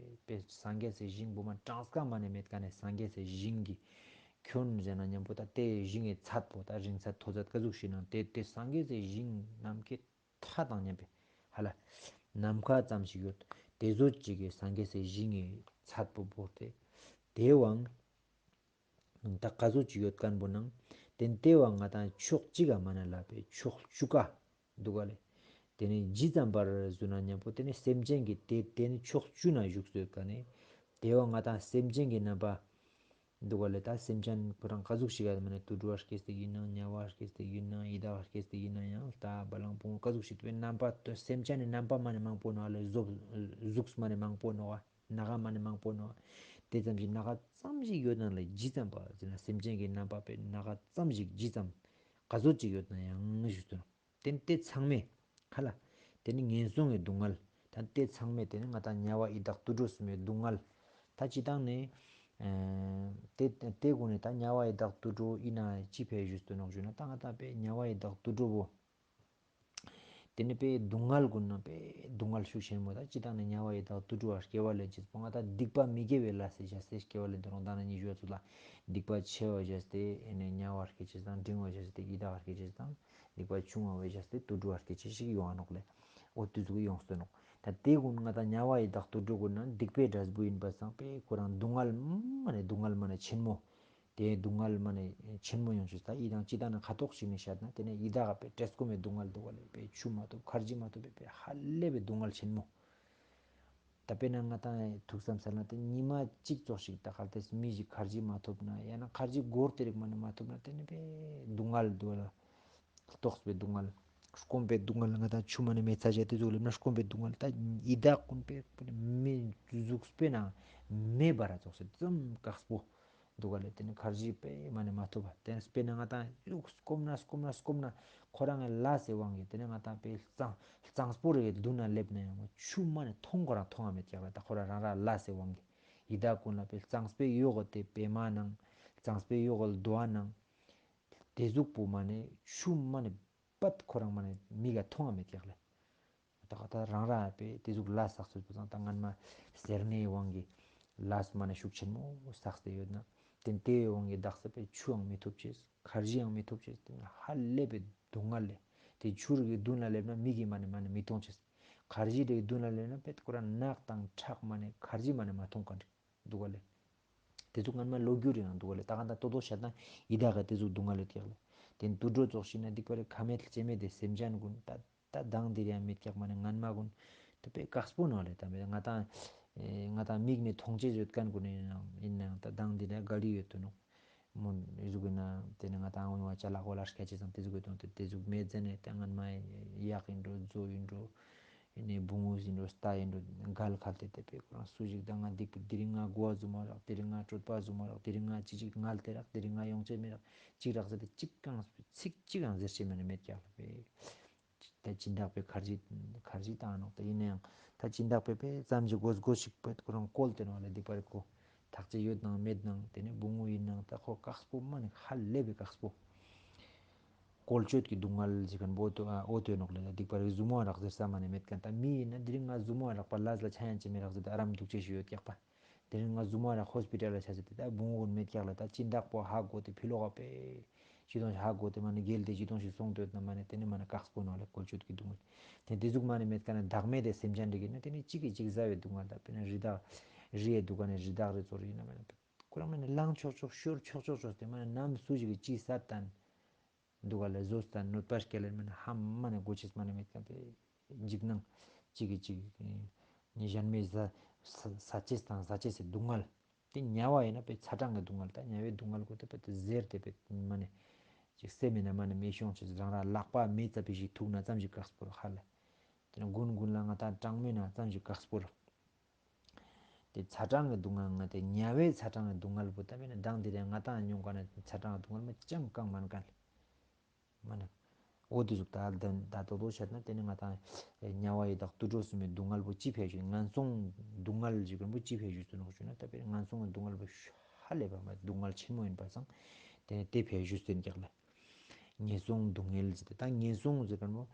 པའི་སངས་རྒྱས་ཀྱི་ཞིང་བོ་མ་གྲངས་ཀ་མ་ནས་མེད་མཁན་ནས་སངས་རྒྱས་ཀྱི་ཞིང་གི་ ཁྱོན་ཟེར་ན་ཉམ་པོ་ད་དེ་ཞིང་ངི་ཚད་པོ་ད་རིང་ཚད་མཐོ་ཚད་ཀ་ཟུག་ཞིག་ནང་དེ་དེ་སངས་རྒྱས་སི་ཞིང་ནམ་མཁའི་མཐའ་དང་མཉམ་པའི་ཧ་ལ་ནམ་མཁའ་ཙམ་ཞིག་ཡོད། དེ་ཟུག་ཅིག་གི་སངས་རྒྱས་སི་ཞིང་ངི་ཚད་པོ་བོར་ཏེ་དེ་བང་ད་ཀ་ཟུག་ཅིག་ཡོད་མཁན་པོ་ནང་དེ་དེ་བང་ང་ཏང་ཕྱོགས་གཅིག་ག་མ་ན་ལ་པའི་ཕྱོགས་བཅུ་ཀ་འདུག་ག་ལེ། དེ་ནས་ཇི་ཙམ་པར་ཟུ་ན་ཉམ་པོ་དེ་ནས་སེམས་ཅན་གྱི་དེ་དེ་ནས་ཕྱོགས་བཅུ་ན་བཞུགས་སུ་ཡོད་མཁན་ནི་དེ་བང་ང་ཏང་སེམས་ཅན་གྱི་རྣམ་པ་འདུག་ག་ལེ། ད་སེམས་ཅན་ཁོ་རང་ཀ་ཟུག་ཞིག་ག་མ་ནས་དུད་འགྲོ་བ་སྐྱེས་ཏེ་ཡིན་ནང་དམྱལ་བ་སྐྱེས་ཏེ་ཡིན་ནང་ཡི་དྭགས་སྐྱེས་ཏེ་ཡིན་ནང་ཡང་ལྟ་བ་ལང་པོ་ཀ་ཟུག་ཞིག་དེ་རྣམ་པ་སེམས་ཅན་ནི་རྣམ་པ་མ་ནས་མང་པོ་ནོག་ལེ། གཟུགས་གཟུགས་མ་ནས་མང་པོ་ནོག་ནག་མ་ནས་མང་པོ་ནོག་དེ་ཙམ་ཞིག་ནག་ཙམ་ཞིག་ཡོད་ན་ལེ་ཇི་ཙམ་པ་ཟེར་ན་སེམས་ཅན་གྱི་རྣམ་པ་པའི་ནག་ཙམ་ཞིག་ཇི་ཙམ་ཀ་ཟུག་ཅིག་ཡོད་ན་ཡང་ཞུ་ཚུལ། དེ་ནི་དེ་ཚང་མས་ཧ་ལ། དེ་ནི་ངན་སོང་གི་སྡུག་བསྔལ། ད་དེ་ཚང་མས་དེ་ནི་ང་ཏང་དམྱལ་བ་ཡི་དྭགས་དུད་འགྲོ་གསུམ་མའི་སྡུག་བསྔལ། ད་སྤྱི་བཏང་ནས་ཨེ་དེ་དེ་ཀུན་ནས་ད་དམྱལ་བ་ཡི་དྭགས་དུད་འགྲོ་ཡིན་ན་ཅི་ཕན་ཞུས་ཏེ་ནོག་ཞུ་ན་ད་ང་ཏང་པའི་དམྱལ་བ་ཡི་དྭགས་དུད་འགྲོ་བོ། དེ་ནི་པའི་སྡུག་བསྔལ་ཀུན་ན་པའི་སྡུག་བསྔལ་ཤུགས་ཆེན་མོ་ད་སྤྱི་བཏང་ནས་དམྱལ་བ་ཡི་དྭགས་དུད་འགྲོ་བ་སྐྱེ་བ་ལེན་ཅེས་པོ་ང་ཏང་སྡིག་པ་མི་དགེ་བའི་ལས་སི་བྱས་ཏེ་སྐྱེ་བ་ལེན་ཏེ་ནོག་ད་ནི་ཉི་ཤུ་བ་ཚུལ་ལ་སྡིག་པ་ཆེ་བ་བྱས་ཏེ་ཨེ་ནས་དམྱལ་བ་སྐྱེ་ཅེས་དང་འབྲིང་བ་བྱས་ཏེ་ཡི་དྭགས་སྐྱེ་ཅེས་དང་སྡིག་པ་ཆུང་བ་བྱས་ཏེ་དུད་འགྲོ་བ་སྐྱེ་ཅེས་ཤིག་ཡོང་ང་ནོག་ལེ། འོ་དེ་ཟུག་ཡོང་སྟེ་ནོག་ད་དེ་ཀུན་ང་ཏང་དམྱལ་བ་ཡི་དྭགས་དུད་འགྲོ་ཀུན་ན་སྡིག་པའི་འབྲས་བུ་ཡིན་པ་སང་པའི་ཁོ་རང་སྡུག་བསྔལ་མ་ནས་སྡུག་བསྔལ་མ་ནས་ཆེན་མོ། དེའི་སྡུག་བསྔལ་མ་ནས་ཆེན་མོ་ཡོང་ཅེས་ད་ཡི་དྭགས་སྤྱི་བཏང་ནས་ཁ་ཐོག་ཞིག་ནས་བཤད་ན་དེ་ནས་ཡི་དྭགས་པའི་བཀྲེས་སྐོམ་མའི་སྡུག་བསྔལ་འདུག་ག་ལེ། པའི་ཆུ་མ་ཐོབ་ཁར་ཇི་མ་ཐོབ་པའི་ཧ་ལས་པའི་སྡུག་བསྔལ་ཆེན་མོ། ད་དཔེར་ན་ང་ཏང་ཐུགས་བསམ་སལ་ན་དེ་ཉི་མ་གཅིག་ཙོགས་ཤིག་ད་གལ་ཏེ་མི་ཞིག་ཁར་ཇི་མ་ཐོབ་ན་ཡང་ན་ཁར་ཇི་སྒོར་དེ་རིགས་མ་ནས་མ་ཐོབ་ན་དེ་ནི་པའི་སྡུག་བསྔལ་འདུག་ག་ལེ། ལྟོགས་པའི་སྡུག་བསྔལ། སྐོམ་པའི་སྡུག་བསྔལ། ང་ཏང་ཆུ་མ་ནས་མེད་ཚ་ཞེས་དེ་ཟུག་ལེབ་ན་སྐོམ་པའི་སྡུག་བསྔལ། ད་ཡི་དྭགས་ཀུན་པའི་མི་གཟུགས་པོའི་ནང་མེ་འབར་ར་ཙོགས་སེ་ཙམ་དཀགས་པོ་འདུག་ག་ལེ། དེ་ནི་ཁར་ཇི་པའི་མ་ནས་མ་ཐོབ་པ་དེ་ནི་དཔེར་ན་ང་ཏང་སྐོམ་ན་སྐོམ་ན་སྐོམ་ན་ཁོ་རང་ངི་ལས་སི་དབང་གིས་དེ་ནི་ང་ཏང་པའི་གཙང་གཙང་པོ་རེ་གི་མདུན་ན་ལེབ་ན་ཡང་ཆུ་མ་ནས་འཐུང་ཁོ་རང་འཐུང་ང་མེད་ཀྱག་ལེ། ད་ཁོ་རང་རང་ར་ལས་སི་དབང་གིས་ཡི་དྭགས་ཀུན་ལ་པའི་གཙང་པོའི་ཡོག་གི་དེ་པད་མ་ནང་གཙང་པོའི་ཡོག་གི་རྡོ་བ་ནང་དེ་ཟུག་པོ་མ་ནས་ཆུ་མ་ནས་པད་ཁོ་རང་མ་ནས་མིག་ག་མཐོང་ང་མེད་ཀྱག་ལེ། ད་ག་ད་རང་ར་པའི་དེ་ཟུག་ལས་བསགས་ཚུལ་པོ་ཚང་ད་སྔན་མ་ཟེར་ནའི་དབང་གིས་ལས་མ་ནས་ཤུགས་ཆེན་མོ་བསགས་ཏེ་ཡོད་ན་དེ་དེའི་དབང་གིས་དག་ས་པའི་ཆུའང་མི་ཐོབ་ཅེས་ཁར་ཇིའང་མི་ཐོབ་ཅེས་དེ་ཧ་ལས་པའི་སྡུག་བསྔལ་ལེ། དེ་ཆུ་རིགས་ཀྱི་མདུན་ལ་ལེབ་ན་མིག་གིས་མ་ནས་མ་ནས་མི་མཐོང་ཅེས། ཁར་ཇི་རིགས་ཀྱི་མདུན་ལ་ལེབ་ན་པའི་ཁོ་རང་ནག་དང་ཁྲག་མ་ནས་ཁར་ཇི་མ་ནས་མ་མཐོང་མཁན་འདུག་ག་ལེ། དེ་ཚོ་སྔན་མ་ལོ་རྒྱུས་རེ་ཡང་འདུག་ག་ལེ། ད་ག་ད་ཏོ་ཏོ་བཤད་ན་ཡི་དྭགས་ཀ་དེ་ཚོ་སྡུག་བསྔལ་ལེ་ཀྱག་ལེ། དེ་དུད་འགྲོ་ཙོགས་ཤིག་ན་སྡིག་པ་རེ་ཁ་མེད་ལྕེ་མེད་དེ་སེམས་ཅན་ཀུན་ད་ད་མདང་དེ་རེ་ཡང་མེད་ཀྱག་མ་ནས་སྔན་མ་ཀུན་ད་པའི་དཀགས་པོ་ནོག་ལེ། ད་མེད་ང་ཏང་ང་ཏང་མིག་ནས་མཐོང་ཅེས་ཡོད་མཁན་ཀུན་ཡིན་ནའང་ད་མདང་དེ་རེ་ག་རི་ཡོད་དོ་ནོག་མོ་ཨི་ཟུག་གི་ན་དེ་ནས་ང་ཏང་འོང་བ་ཅ་ལག་འོ་ལ་སྐད་ཆ་ཙམ་དེ་ཟུག་གི་དོན་དེ་དེ་ཟུག་མེད་ཟེར་ནས་ད་སྔན་མ་གཡག་ཡིན་འགྲོ་མཛོ་ཡིན་འགྲོ་ཡིན་ནས་བུང་བུ་ཡིན་འགྲོ་རྟ་ཡིན་འགྲོ་གལ་ཁལ་ཏེ་དེ་པའི་ཁོ་རང་སུ་ཞིག་ད་ང་སྡིག་པའི་དེ་རིང་ང་དགོས་པ་ཟུ་མ་རག་དེ་རིང་ང་སྤྲོད་པ་ཟུ་མ་རག་དེ་རིང་ང་ཅི་ཅིག་ངལ་ཏེ་རག་དེ་རིང་ང་ཡོང་ཅེས་མེད་རག་ཅིག་རག་ཟེར་ཏེ་ཅིག་གང་ཚིག་ཅིག་གང་ཟེར་ཅེས་མ་ནས་མེད་ཀྱག་ལེ། ད་སྦྱིན་བདག་པའི་ཁར་ཇི་ཁར་ཇི་བཏང་ནོག་ད་ཡིན་ནའང་ད་སྦྱིན་བདག་པའི་པའི་ཙམ་ཞིག་དགོས་དགོས་ཤིག་པའི་ཁོ་རང་བཀོལ་ཏེ་ནོག་ལེ། སྡིག་པ་རེ་ཁོ་ཐག་ཆེ་ཡོད་ནང་མེད་ནང་དེ་ནས་བུང་བུ་ཡིན་ནང་ད་ཁོ་དཀགས་པོ་མ་ནས་ཧ་ལས་པའི་དཀགས་པོ། བཀོལ་སྤྱོད་ཀྱི་སྡུག་བསྔལ་ཞིག་གན་པོ་ཏོ་ཨ་འོ་ཏོ་ནོག་ལེ། ད་སྡིག་པ་རེ་ཟུ་མོ་རག་ཟེར་ས་མ་ནས་མེད་མཁན་ད་མི་ཡིན་ན་དེ་རིང་ང་ཟུ་མོ་རག་པ་ལས་ལ་ཆ་ཡང་ཅི་མི་རག་ཟེར་ཏེ་ཨ་རམ་འདུག་ཅེས་ཞིག་ཡོད་ཀྱག་པ། དེ་རིང་ང་ཟུ་མོ་རག་ཧོས་པི་ཏལ་ལ་ཆ་ཟེར་ཏེ་ད་བུང་བུ་ཀུན་མེད་ཀྱག་ལེ། ད་སྦྱིན་བདག་པོ་ཧ་གོ་སྟེ་ཕི་ལོག་ག་པའི་ཅི་དོན་ཞིག་ཧ་གོ་སྟེ་མ་ནས་རྒྱལ་ཏེ་ཅི་དོན་ཞིག་སོང་སྟེ་ཡོད་ན་མ་ནས་དེ་ནས་མ་ནས་དཀགས་པོ་ནོག་ལེ། བཀོལ་སྤྱོད་ཀྱི་སྡུག་བསྔལ། དེ་དེ་ཟུག་མ་ནས་མེད་མཁན་ན་བདག་མེད་དེ་སེམས་ཅན་རིགས་ཡིན་ན་དེ་ནས་གཅིག་གིས་གཅིག་ཟ་བའི་སྡུག་བསྔལ། ད་དཔེར་ན་རི་དྭགས་རི་ཡའི་འདུག་ག་ནས་རི་དྭགས་རེ་ཚོ་རེ་ཡིན་ན་མ་ནས་ཁོ་རང་མ་ནས་ལངས་ཆོག་ཆོག་ཤོར་ཆོག་ཆོག་ཆོག་སྟེ་མ་ནས་ནམ་སུ་ཞིག་གིས་ཅི་ཟ་དང་འདུག་ག་ལེ་བཟོ་སྟངས་གནོད་པ་སྐྱེལ་ལེ་མ་ནས་ཧ་མ་ནས་གོ་ཆེས་མ་ནས་མེད་མཁན་པའི་འཇིགས་སྣང་གཅིག་གིས་གཅིག་ནི་གཞན་མའི་ཟ་ཟ་ཟ་ཆེས་དང་ཟ་ཆེས་སི་སྡུག་བསྔལ། དེ་དམྱལ་བ་ཡིན་ན་པའི་ཚ་གྲང་གི་སྡུག་བསྔལ། ད་དམྱལ་བའི་སྡུག་བསྔལ་ཁོ་དེ་པའི་དེ་ཟེར་ཏེ་པའི་མ་ནས་ཅིག་སེམས་མེད་ན་མ་ནས་མི་ཤོང་ཆེས་རང་ར་ལག་པ་མེ་ཙ་པི་ཞིག་ཐུག་ན་ཙམ་ཞིག་དཀགས་པོ་ར་ཧ་ལ། དེ་ནས་དགུན་དགུན་ལ་ང་ད་གྲང་མོ་ན་ཙམ་ཞིག་དཀགས་པོ་ར། དེ་ཚ་གྲང་གི་སྡུག་བསྔལ་ང་དེ་དམྱལ་བའི་ཚ་གྲང་གི་སྡུག་བསྔལ་པོ་ད་མེད་ན་མདང་དེ་རིང་ང་ཏང་མྱོང་ག་ན་ཚ་གྲང་གི་སྡུག་བསྔལ་མ་ཅང་གང་མན་ག་ལེ། མ་ན། འོ་དེ་ཟུག་ད་ད་ད་ཏོ་ཏོ་བཤད་ན་དེ་ནི་ང་ཏང་དམྱལ་བ་ཡི་དྭགས་དུད་འགྲོ་གསུམ་མའི་སྡུག་བསྔལ་པོ་ཅི་ཕལ་ཞིག་ངན་སོང་སྡུག་བསྔལ་ཞིག་གམ་པོ་ཅི་ཕལ་ཞིག་ཏུ་ནོག་ཞུ་ན་ད་དཔེར་ངན་སོང་གི་སྡུག་བསྔལ་པོ་ཧ་ལས་པ་མ་སྡུག་བསྔལ་ཆེན་མོ་ཡིན་པ་སང་དེ་ནི་དེ་ཕལ་ཞིག་སྟོན་ཀྱག་ལེ། ངན་སོང་སྡུག་བསྔལ་ཟེར་ཏེ་ད་ངན་སོང་ཟེར་གམ་པོ།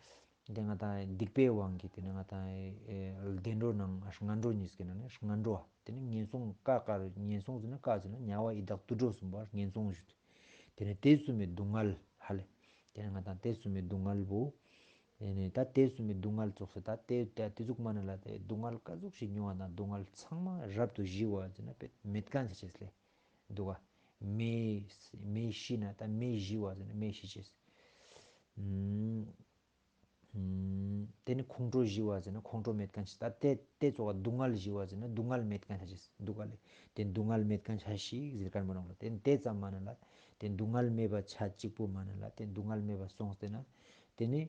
དེ་ང་ཏང་སྡིག་པའི་དབང་གིས་དེ་ནེ་ང་ཏང་ཨེ་བདེ་འགྲོ་ནང་ངན་འགྲོ་གཉིས་ཀྱི་ནང་ནེ་ངན་འགྲོ་བ། དེ་ནེ་ངན་སོང་ཀ་ཀ་ངན་སོང་ཟེར་ན་ཀ་ཟེར་ན་དམྱལ་བ་ཡི་དྭགས་དུད་འགྲོ་གསུམ་པ་ངན་སོང་ཞུ། དེ་ནེ་དེ་གསུམ་མི་སྡུག་བསྔལ་ཧ་ལེ། དེ་ནེ་ང་ཏང་དེ་གསུམ་མི་སྡུག་བསྔལ་བོ། དེ་ནེ་ད་དེ་གསུམ་མི་སྡུག་བསྔལ་ཙོགས་སེ་ད་དེ་ད་དེ་ཟུག་མ་ན་ལ་དེ་སྡུག་བསྔལ་ཀ་ཟུག་ཞིག་མྱོང་བ་དང་སྡུག་བསྔལ་ཚང་མ་རབ་ཏུ་ཞི་བ་ཟེར་ན་མེད་མཁན་ཆ་ཅེས་ལེ། འདུག་ག་མེ་མེ་ཤི་ན་ད་མེ་ཞི་བ་ཟེར་ན་མེ་ཤི་ཅེས། ཨུམ། དེ་ནེ་ཁོང་ཁྲོ་ཞི་བ་ཟེར་ན་ཁོང་ཁྲོ་མེད་མཁན་ཆ། ད་དེ་དེ་ཙོགས་སྡུག་བསྔལ་ཞི་བ་ཟེར་ན་སྡུག་བསྔལ་མེད་མཁན་ཆ་ཅེས་འདུག་ག་ལེ། དེ་སྡུག་བསྔལ་མེད་མཁན་ཆ་ཞིག་ཟེར་མཁན་པོ་ནོག་ལེ། དེ་དེ་ཙམ་མ་ན་ལ་དེ་སྡུག་བསྔལ་མེད་པ་ཆ་གཅིག་པོ་མ་ན་ལ་དེ་སྡུག་བསྔལ་མེད་པ་སོང་སྟེ་ན་དེ་ནེ་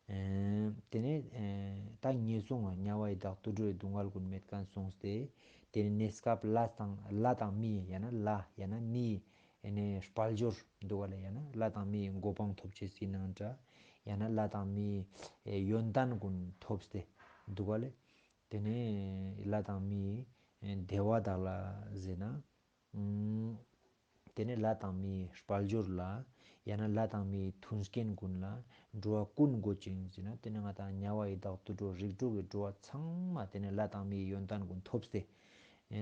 ཨེ་དེ་ནེ་ཨེ་ད་ངན་སོང་ང་དམྱལ་བ་ཡི་དྭགས་དུད་འགྲོའི་སྡུག་བསྔལ་ཀུན་མེད་མཁན་སོང་སྟེ། དེ་ནེ་གནས་སྐབས་ལྷ་དང་ལྷ་དང་མི་ཡང་ན་ལྷ་ཡང་ན་མི་ཨེ་ནེ་དཔལ་འབྱོར་འདུག་ག་ལེ། ཡང་ན་ལྷ་དང་མིའི་གོ་འཕང་ཐོབ་ཅེས་ཡིན་ནའང་འདྲ། ཡང་ན་ལྷ་དང་མིའི་ཡོན་ཏན་ཀུན་ཐོབ་སྟེ་འདུག་ག་ལེ། དེ་ནེ་ལྷ་དང་མིའི་བདེ་བ་དག་ལ་ཟེར་ན། ཨུམ། དེ་ནེ་ལྷ་དང་མིའི་དཔལ་འབྱོར་ལ། ཡང་ན་ལྷ་དང་མིའི་མཐུན་རྐྱེན་ཀུན་ལ་འགྲོ་བ་ཀུན་དགོད་ཅིང་ཟེར་ན་དེ་ནེ་ང་ཏང་དམྱལ་བ་ཡི་དྭགས་དུད་འགྲོ་རིགས་དྲུག་གི་འགྲོ་བ་ཚང་མ་དེ་ནེ་ལྷ་དང་མིའི་ཡོན་ཏན་ཀུན་ཐོབ་སྟེ།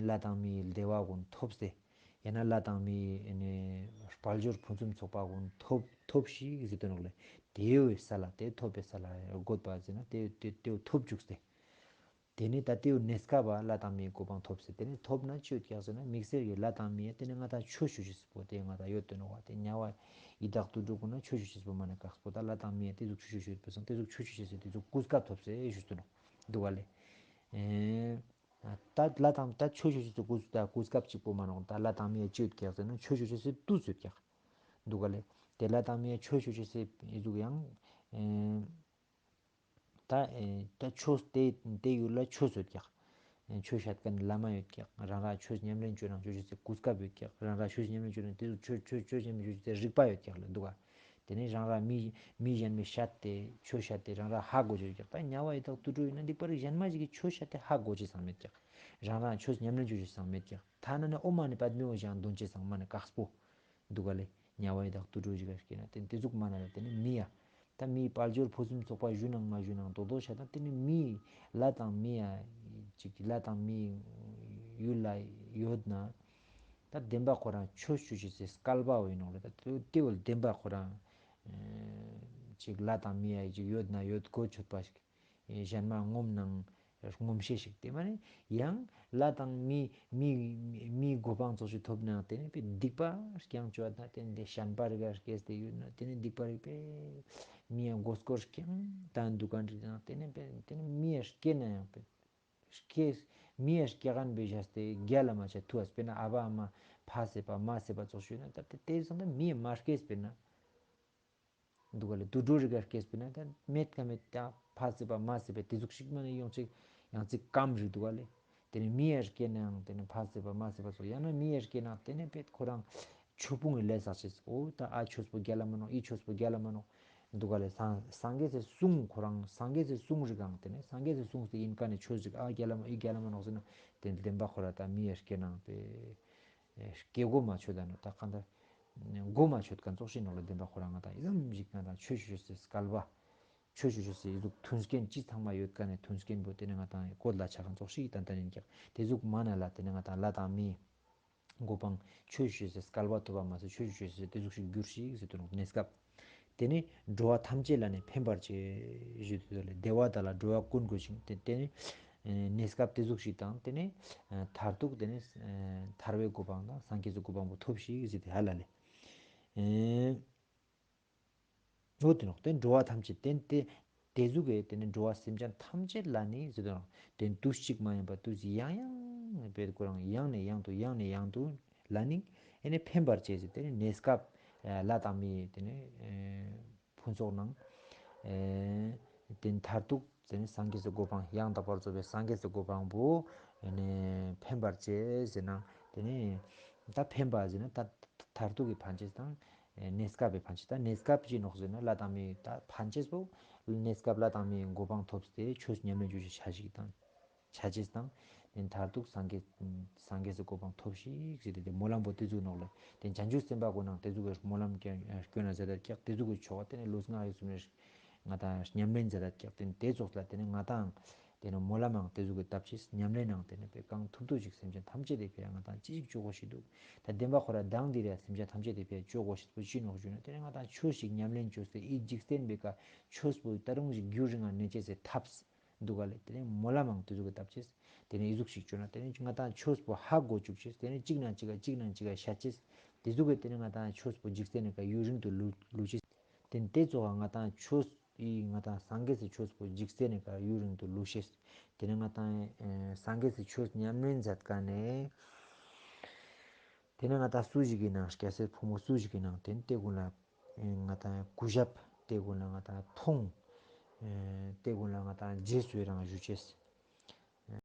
ལྷ་དང་མིའི་བདེ་བ་ཀུན་ཐོབ་སྟེ། ཡང་ན་ལྷ་དང་མིའི་ཨེ་ནེ་དཔལ་འབྱོར་ཕུན་སུམ་ཚོགས་པ་ཀུན་ཐོབ་ཐོབ་ཤིག་ཟེར་དོན་ནོག་ལེ། དེ་བོའི་ས་ལ་དེ་ཐོབ་པའི་ས་ལ་དགོད་པ་ཟེར་ན་དེ་དེ་དེ་བོ་ཐོབ་བཅུག་སྟེ། དེ་ནེ་ད་དེ་བོ་གནས་སྐབས་པ་ལྷ་དང་མིའི་གོ་འཕང་ཐོབ་སྟེ་དེ་ནེ་ཐོབ་ན་ཅི་ཡོད་ཀྱག་ཟེར་ན་དམིགས་བསལ་གྱི་ལྷ་དང་མི་ཡ་དེ་ནེ་ང་ཏང་ཆོས་ཞུ་ཅེས་པོ་དེ་ང་ཏང་ཡོད་དོན་ནོག་པ། དེ་དམྱལ་བ་ཡི་དྭགས་དུད་འགྲོ་ཀུན་ན་ཆོས་ཞུ་ཅེས་པོ་མ་ན་དཀགས་པོ་ད་ལྷ་དང་མི་ཡ་དེ་ཟུག་ཆོས་ཞུ་ཅེས་པོ་སང་དེ་ཟུག་ཆོས་ཞུ་ཅེས་སི་དེ་ཟུག་གོ་སྐབས་ཐོབ་སྟེ་ཞུ་དོན་ནོག་འདུག་ག་ལེ། ཨེ། ད་ལྷ་དང་ད་ཆོས་ཞུ་ཅེས་སི་གོ་ད་གོ་སྐབས་གཅིག་པོ་མ་ནོག་ད་ལྷ་དང་མི་ཡ་ཅི་ཡོད་ཀྱག་ཟེར་ན་ཆོས་ཞུ་ཅེས་སི་དུས་ཡོད་ཀྱག་འདུག་ག་ལེ། དེ་ལྷ་དང་མི་ཡ་ཆོས་ཞུ་ཅེས་སི་ཨི་ཟུག་ཡང་ཨེ། ད་ཨེ་ད་ཆོས་དེ་དེ་ཡུལ་ལ་ཆོས་ཡོད་ཀྱག་ཨེ་ཆོས་བཤད་མཁན་བླ་མ་ཡོད་ཀྱག་རང་རང་ཆོས་ཉམས་ལེན་ཅོ་ནང་ཆོས་ཞུ་ཅེས་སི་གོ་སྐབས་ཡོད་ཀྱག་རང་རང་ཆོས་ཉམས་ལེན་ཅོ་ནང་དེ་ཆོས་ཆོས་ཆོས་ཉམས་ལེན་ཅོ་ཅེས་སི་རིག་པ་ཡོད་ཀྱག་ལེ་འདུག་ག་དེ་ནེ་རང་རང་མི་མི་གཞན་མི་བཤད་དེ་ཆོས་བཤད་དེ་རང་རང་ཧ་གོ་ཅེས་ཀྱག་ད་དམྱལ་བ་ཡི་དྭགས་དུད་འགྲོ་ཡིན་ན་སྡིག་པ་རིགས་གཞན་མ་ཞིག་གི་ཆོས་བཤད་དེ་ཧ་གོ་ཅེས་སང་མེད་ཀྱག་རང་རང་ཆོས་ཉམས་ལེན་ཅོ་ཅེས་སང་མེད་ཀྱག་ཐ་ན་ནི་ཨོཾ་མ་ཎི་པདྨེ་ཧཱུྃ་ཞིག་འདོན་ཅེས་སང་མ་ནི་དཀགས་པོ་འདུག་ག་ལེ། དམྱལ་བ་ཡི་དྭགས་དུད་འགྲོ་ཞིག་ག་སྐྱེས་ན་དེ་དེ་ཟུག་མ་ན་ལ་དེ་ནེ་མི་ཡ། ད་མིའི་དཔལ་འབྱོར་ཕུན་སུམ་ཚོགས་པ་ཞུ་ནང་མ་ཞུ་ནང་རྡོག་རྡོག་ཤ་དང་དེ་ནེ་མི་ལྷ་དང་མི་ཡ་ཅིག་ལྷ་དང་མི་ཡུལ་ལ་ཡོད་ན། ད་བདེན་པ་ཁོ་རང་ཆོས་ཞུ་ཅེས་སི་སྐལ་པ་བོ་ཡིན་ནོག་ལེ། ད་དེ་བོ་བདེན་པ་ཁོ་རང་ཅིག་ལྷ་དང་མི་ཡ་ཅིག་ཡོད་ན་ཡོད་གོ་ཆོད་པ་ཞིག་གཞན་མ་ངོམ་ནང་ངོམ་ཤེས་ཤིག་དེ་མ་ནེ་ཡང་ལྷ་དང་མི་མི་མིའི་གོ་འཕང་ཙོགས་ཤིག་ཐོབ་ནའང་དེ་ནེ་པེ་སྡིག་པ་རྐྱང་ཅོ་ན་དེ་ནེ་དེ་ཤན་པ་རིགས་སྐྱེས་ཏེ་ཡོད་ན་དེ་ནེ་སྡིག་པ་རིགས་པེ་མི་ཡ་མགོ་སྐོར་རྐྱང་དང་འདུག་ག་འདྲི་དང་དེ་ནེ་པེ་དེ་ནེ་མི་ཡ་སྐྱེ་ནའང་པེ་སྐྱེ་མི་ཡ་སྐྱེ་མཁན་པེ་བཞག་སྟེ་རྒྱལ་ལ་མ་ཆ་ཐུ་ཨ་སྤེར་ན་ཨ་བ་ཨ་མ་ཕ་སེ་པ་མ་སེ་པ་ཙོགས་ཤིག་ཡོད་ན་ད་དེ་དེ་སང་ད་མི་ཡ་མ་སྐྱེས་སྤེར་ན། འདུག་ག་ལེ། དུད་འགྲོ་རིགས་ཀ་སྐྱེས་པ་ན་ད་མེད་ཀ་མེད་ད་ཕ་སྲིད་པ་མ་སྲིད་པ་དེ་ཟུག་ཞིག་མ་ནེ་ཡོང་ཅིག་ཡང་ཅིག་སྐམ་རིགས་འདུག་ག་ལེ། དེ་ནེ་མི་ཡ་སྐྱེས་ནའང་དེ་ནེ་ཕ་སྲིད་པ་མ་སྲིད་པ་སོགས་ཡང་ན་མི་ཡ་སྐྱེས་ནའང་དེ་ནེ་པེ་ཁོ་རང་ཆོས་སྤོང་གི་ལས་བསགས་ཅེས་འོ་ད་ཨ་ཆོས་པོ་རྒྱལ་ལ་མ་ནོག་ཨི་ཆོས་པོ་རྒྱལ་ལ་མ་ནོག་འདུག་ག་ལེ། སངས་སངས་རྒྱས་སི་གསུང་ཁོ་རང་སངས་རྒྱས་སི་གསུང་རིགས་ཨང་དེ་ནེ་སངས་རྒྱས་སི་གསུང་སྟེ་ཡིན་ཀ་ནེ་ཆོས་རིགས་ཨ་རྒྱལ་ལ་མ་ཨི་རྒྱལ་ལ་མ་ནོག་ཟེར་ན་དེ་བདེན་པ་ཁོ་རང་ད་མི་ཡ་སྐྱེས་ནའང་པེ། སྐྱེ་གོ་མ་ཆོད་ད་ནོ་ད་གང་ལྟར་གོ་མ་ཆོད་མཁན་ཙོགས་ཤིག་ནོག་ལེ། བདེན་པ་ཁོ་རང་ང་ཏང་ཨི་ཙམ་ཞིག་ང་ཏང་ཆོས་ཞུ་ཅེས་སི་སྐལ་བ། ཆོས་ཞུ་ཅེས་སི་ཨི་ཟུག་མཐུན་རྐྱེན་ཅི་ཚང་མ་ཡོད་མཁན་ནི་མཐུན་རྐྱེན་པོ་དེ་ནི་ང་ཏང་བཀོད་ལ་ཆ་མཁན་ཙོགས་ཤིག་ཏན་ཏན་ཡིན་ཀྱག་དེ་ཟུག་མ་ན་ལ་དེ་ནི་ང་ཏང་ལྷ་དང་མིའི་གོ་འཕང་ཆོས་ཞུ་ཅེས་སི་སྐལ་བ་ཐོབ་པ་མ་ཟད་ཆོས་ཞུ་ཅེས་སི་དེ་ཟུག་ཞིག་འགྱུར་ཞིག་ཟེར་དུ་ནོག་གནས་སྐབས། དེ་ནི་འགྲོ་བ་ཐམས་ཅད་ལ་ནི་ཕན་པར་བྱེད་ཞུ་དུ་ལེ། བདེ་བ་དག་ལ་འགྲོ་བ་ཀུན་དགོད་ཅིང་། དེ་དེ་ནི་གནས་སྐབས་དེ་ཟུག་ཞིག་དང་དེ་ནི་མཐར་ཐུག་དེ་ནི་ཐར་པའི་གོ་འཕང་དང་སངས་རྒྱས་སི་གོ་འཕང་པོ་ཐོབ་ཞིག་ཟེར་ཏེ་ཧ་ལ་ལེ། འོ་དེ་ནོག་དེ་འགྲོ་བ་ཐམས་ཅད་དེ་དེ་དེ་ཟུག་གི་དེ་ནི་འགྲོ་བ་སེམས་ཅན་ཐམས་ཅད་ལ་ནི་ཟེར་དུ་ནོག་དེ་དུས་གཅིག་མ་ཡིན་པར་དུས་ཡང་ཡང་བེད་ཁོ་རང་ཡང་ནས་ཡང་དུ་ཡང་ནས་ཡང་དུ་ལ་ནི་ཨེ་ནི་ཕན་པར་བྱེད་ཟེར་དེ་ནི་གནས་སྐབས་ལྷ་དང་མིའི་དེ་ནི་ཕུན་ཚོགས་ནང་དེ་མཐར་ཐུག་དེ་ནི་སངས་རྒྱས་སི་གོ་འཕང་ཡང་དག་པར་རྫོགས་པའི་སངས་རྒྱས་སི་གོ་འཕང་པོ་ཨེ་ནི་ཕན་པར་བྱེད་ཟེར་ན་དེ་ནི་ད་ཕན་པ་ཟེར་ན་ད་མཐར་ཐུག་གི་ཕན་ཆེད་དང་གནས་སྐབས་པའི་ཕན་ཆེད་དང་གནས་སྐབས་ཅི་ནོག་ཟེར་ན་ལྷ་དང་མིའི་ད་ཕན་ཆེད་པོ་གནས་སྐབས་ལྷ་དང་མིའི་གོ་འཕང་ཐོབ་སྟེ་ཆོས་ཉམས་ལེན་ཅོ་ཅེས་ཆ་ཞིག་དང་། ཆ་ཅེས་དང་། དེ་མཐར་ཐུག་སངས་རྒྱས་སངས་རྒྱས་སི་གོ་འཕང་ཐོབ་ཤིག་ཟེར་ཏེ་དེ་སྨོན་ལམ་པོ་དེ་ཟུག་ནོག་ལེ། དེ་བྱང་ཆུབ་སེམས་དཔའ་ཀུན་ནང་དེ་ཟུག་གི་སྨོན་ལམ་སྐྱོན་ན་ཟེར་ད་ཀྱག་དེ་ཟུག་གི་ཆོ་ག་དེ་ནི་ལུས་ངག་ཡིད་གསུམ་ནས་ ང་དང་ཉམས་ལེན་མཛད་ད་ཀྱག། ཏེ་ནེ་ཏེ་ཙོགས་ལ་ཏེ་ནེ་ང་དང་ཏེ་ནེ་སྨོན་ལམ་མང་ཏེ་ཟུག་གི་བཏབ་ཅེས། ཉམས་ལེན་ནང་ཏེ་ནེ་པེ་གང་ཐུབ་ཐུབ་ཅིག་སེམས་ཅན་ཐམས་ཅད་ཏེ་ཕི་ཡ་ང་དང་ཅི་ཞིག་ཅོ་གོས་ཤེས་དུག། ད་དེན་བ་ཁོ་ར་དང་དེ་རེ་སེམས་ཅན་ཐམས་ཅད་ཏེ་ཕི་ཡ་ཅོ་གོས་ཤེས་པོ་ཅི་ནོག་ཞུ་ན། ཏེ་ནེ་ང་དང་ཆོས་ཤིག་ཉམས་ལེན་ཅོས་ཏེ་འི་འཇིག་རྟེན་པེ་ཀ་ཆོས་པོ་ད་རུང་ཞིག་རྒྱུན་རིང་ང་གནས་ཅེས་སི་ཐབས་དུག་ག་ལེ། ཏེ་ནེ་སྨོན་ལམ་མང་ཏེ་ཟུག་གི་བཏབ་ཅེས། ཏེ་ནེ་འི་ཟུག་ཞིག་ཅོ་ན་ཏེ་ནེ་ང་དང་ཆོས་པོ་ཧ་གོ་ཅུག་ཅེས། ཏེ་ནེ་ཅིག་ནང་ཅིག་ག་ཅིག་ནང་ཅིག་ག་ཤད་ཅེས། ཏེ་ཟུག་གི་ཏེ་ནེ་ང་དང་ཆོས་པོ་འཇིག་རྟེན་ནི་ཀ་ཡུན་རིང་དུ་ལུས་ལུས་ཅེས། ཏེ་ནེ་ཏེ་ཙོགས་ང་དང་ཆོས་འི་ང་དང་སངས་རྒྱས་སི་ཆོས་པོ་འཇིག་རྟེན་ནི་ཀ་ཡུན་རིང་དུ་ལུས་ཤེས། ཏེ་ནེ་ང་དང་ཨེ་སངས་རྒྱས་སི་ཆོས་ཉམས་ལེན་མཛད་ཀ་ནེ་ཏེ་ནེ་ང་དང་སུ་ཞིག་གི་ནང་སྐྱ་སེར་ཕོ་མོ་སུ་ཞིག་གི་ནང་ཏེ་ནེ་ཏེ་གུན་ལ་ཨེ་ང་དང་གུས་ཞབས། ཏེ་གུན་ལ་ང་དང་མཐོང་། ཨེ་ཏེ་གུན་ལ་ང་དང་རྗེས་སུ་ཡི་རང་ཞུ་ཅེས།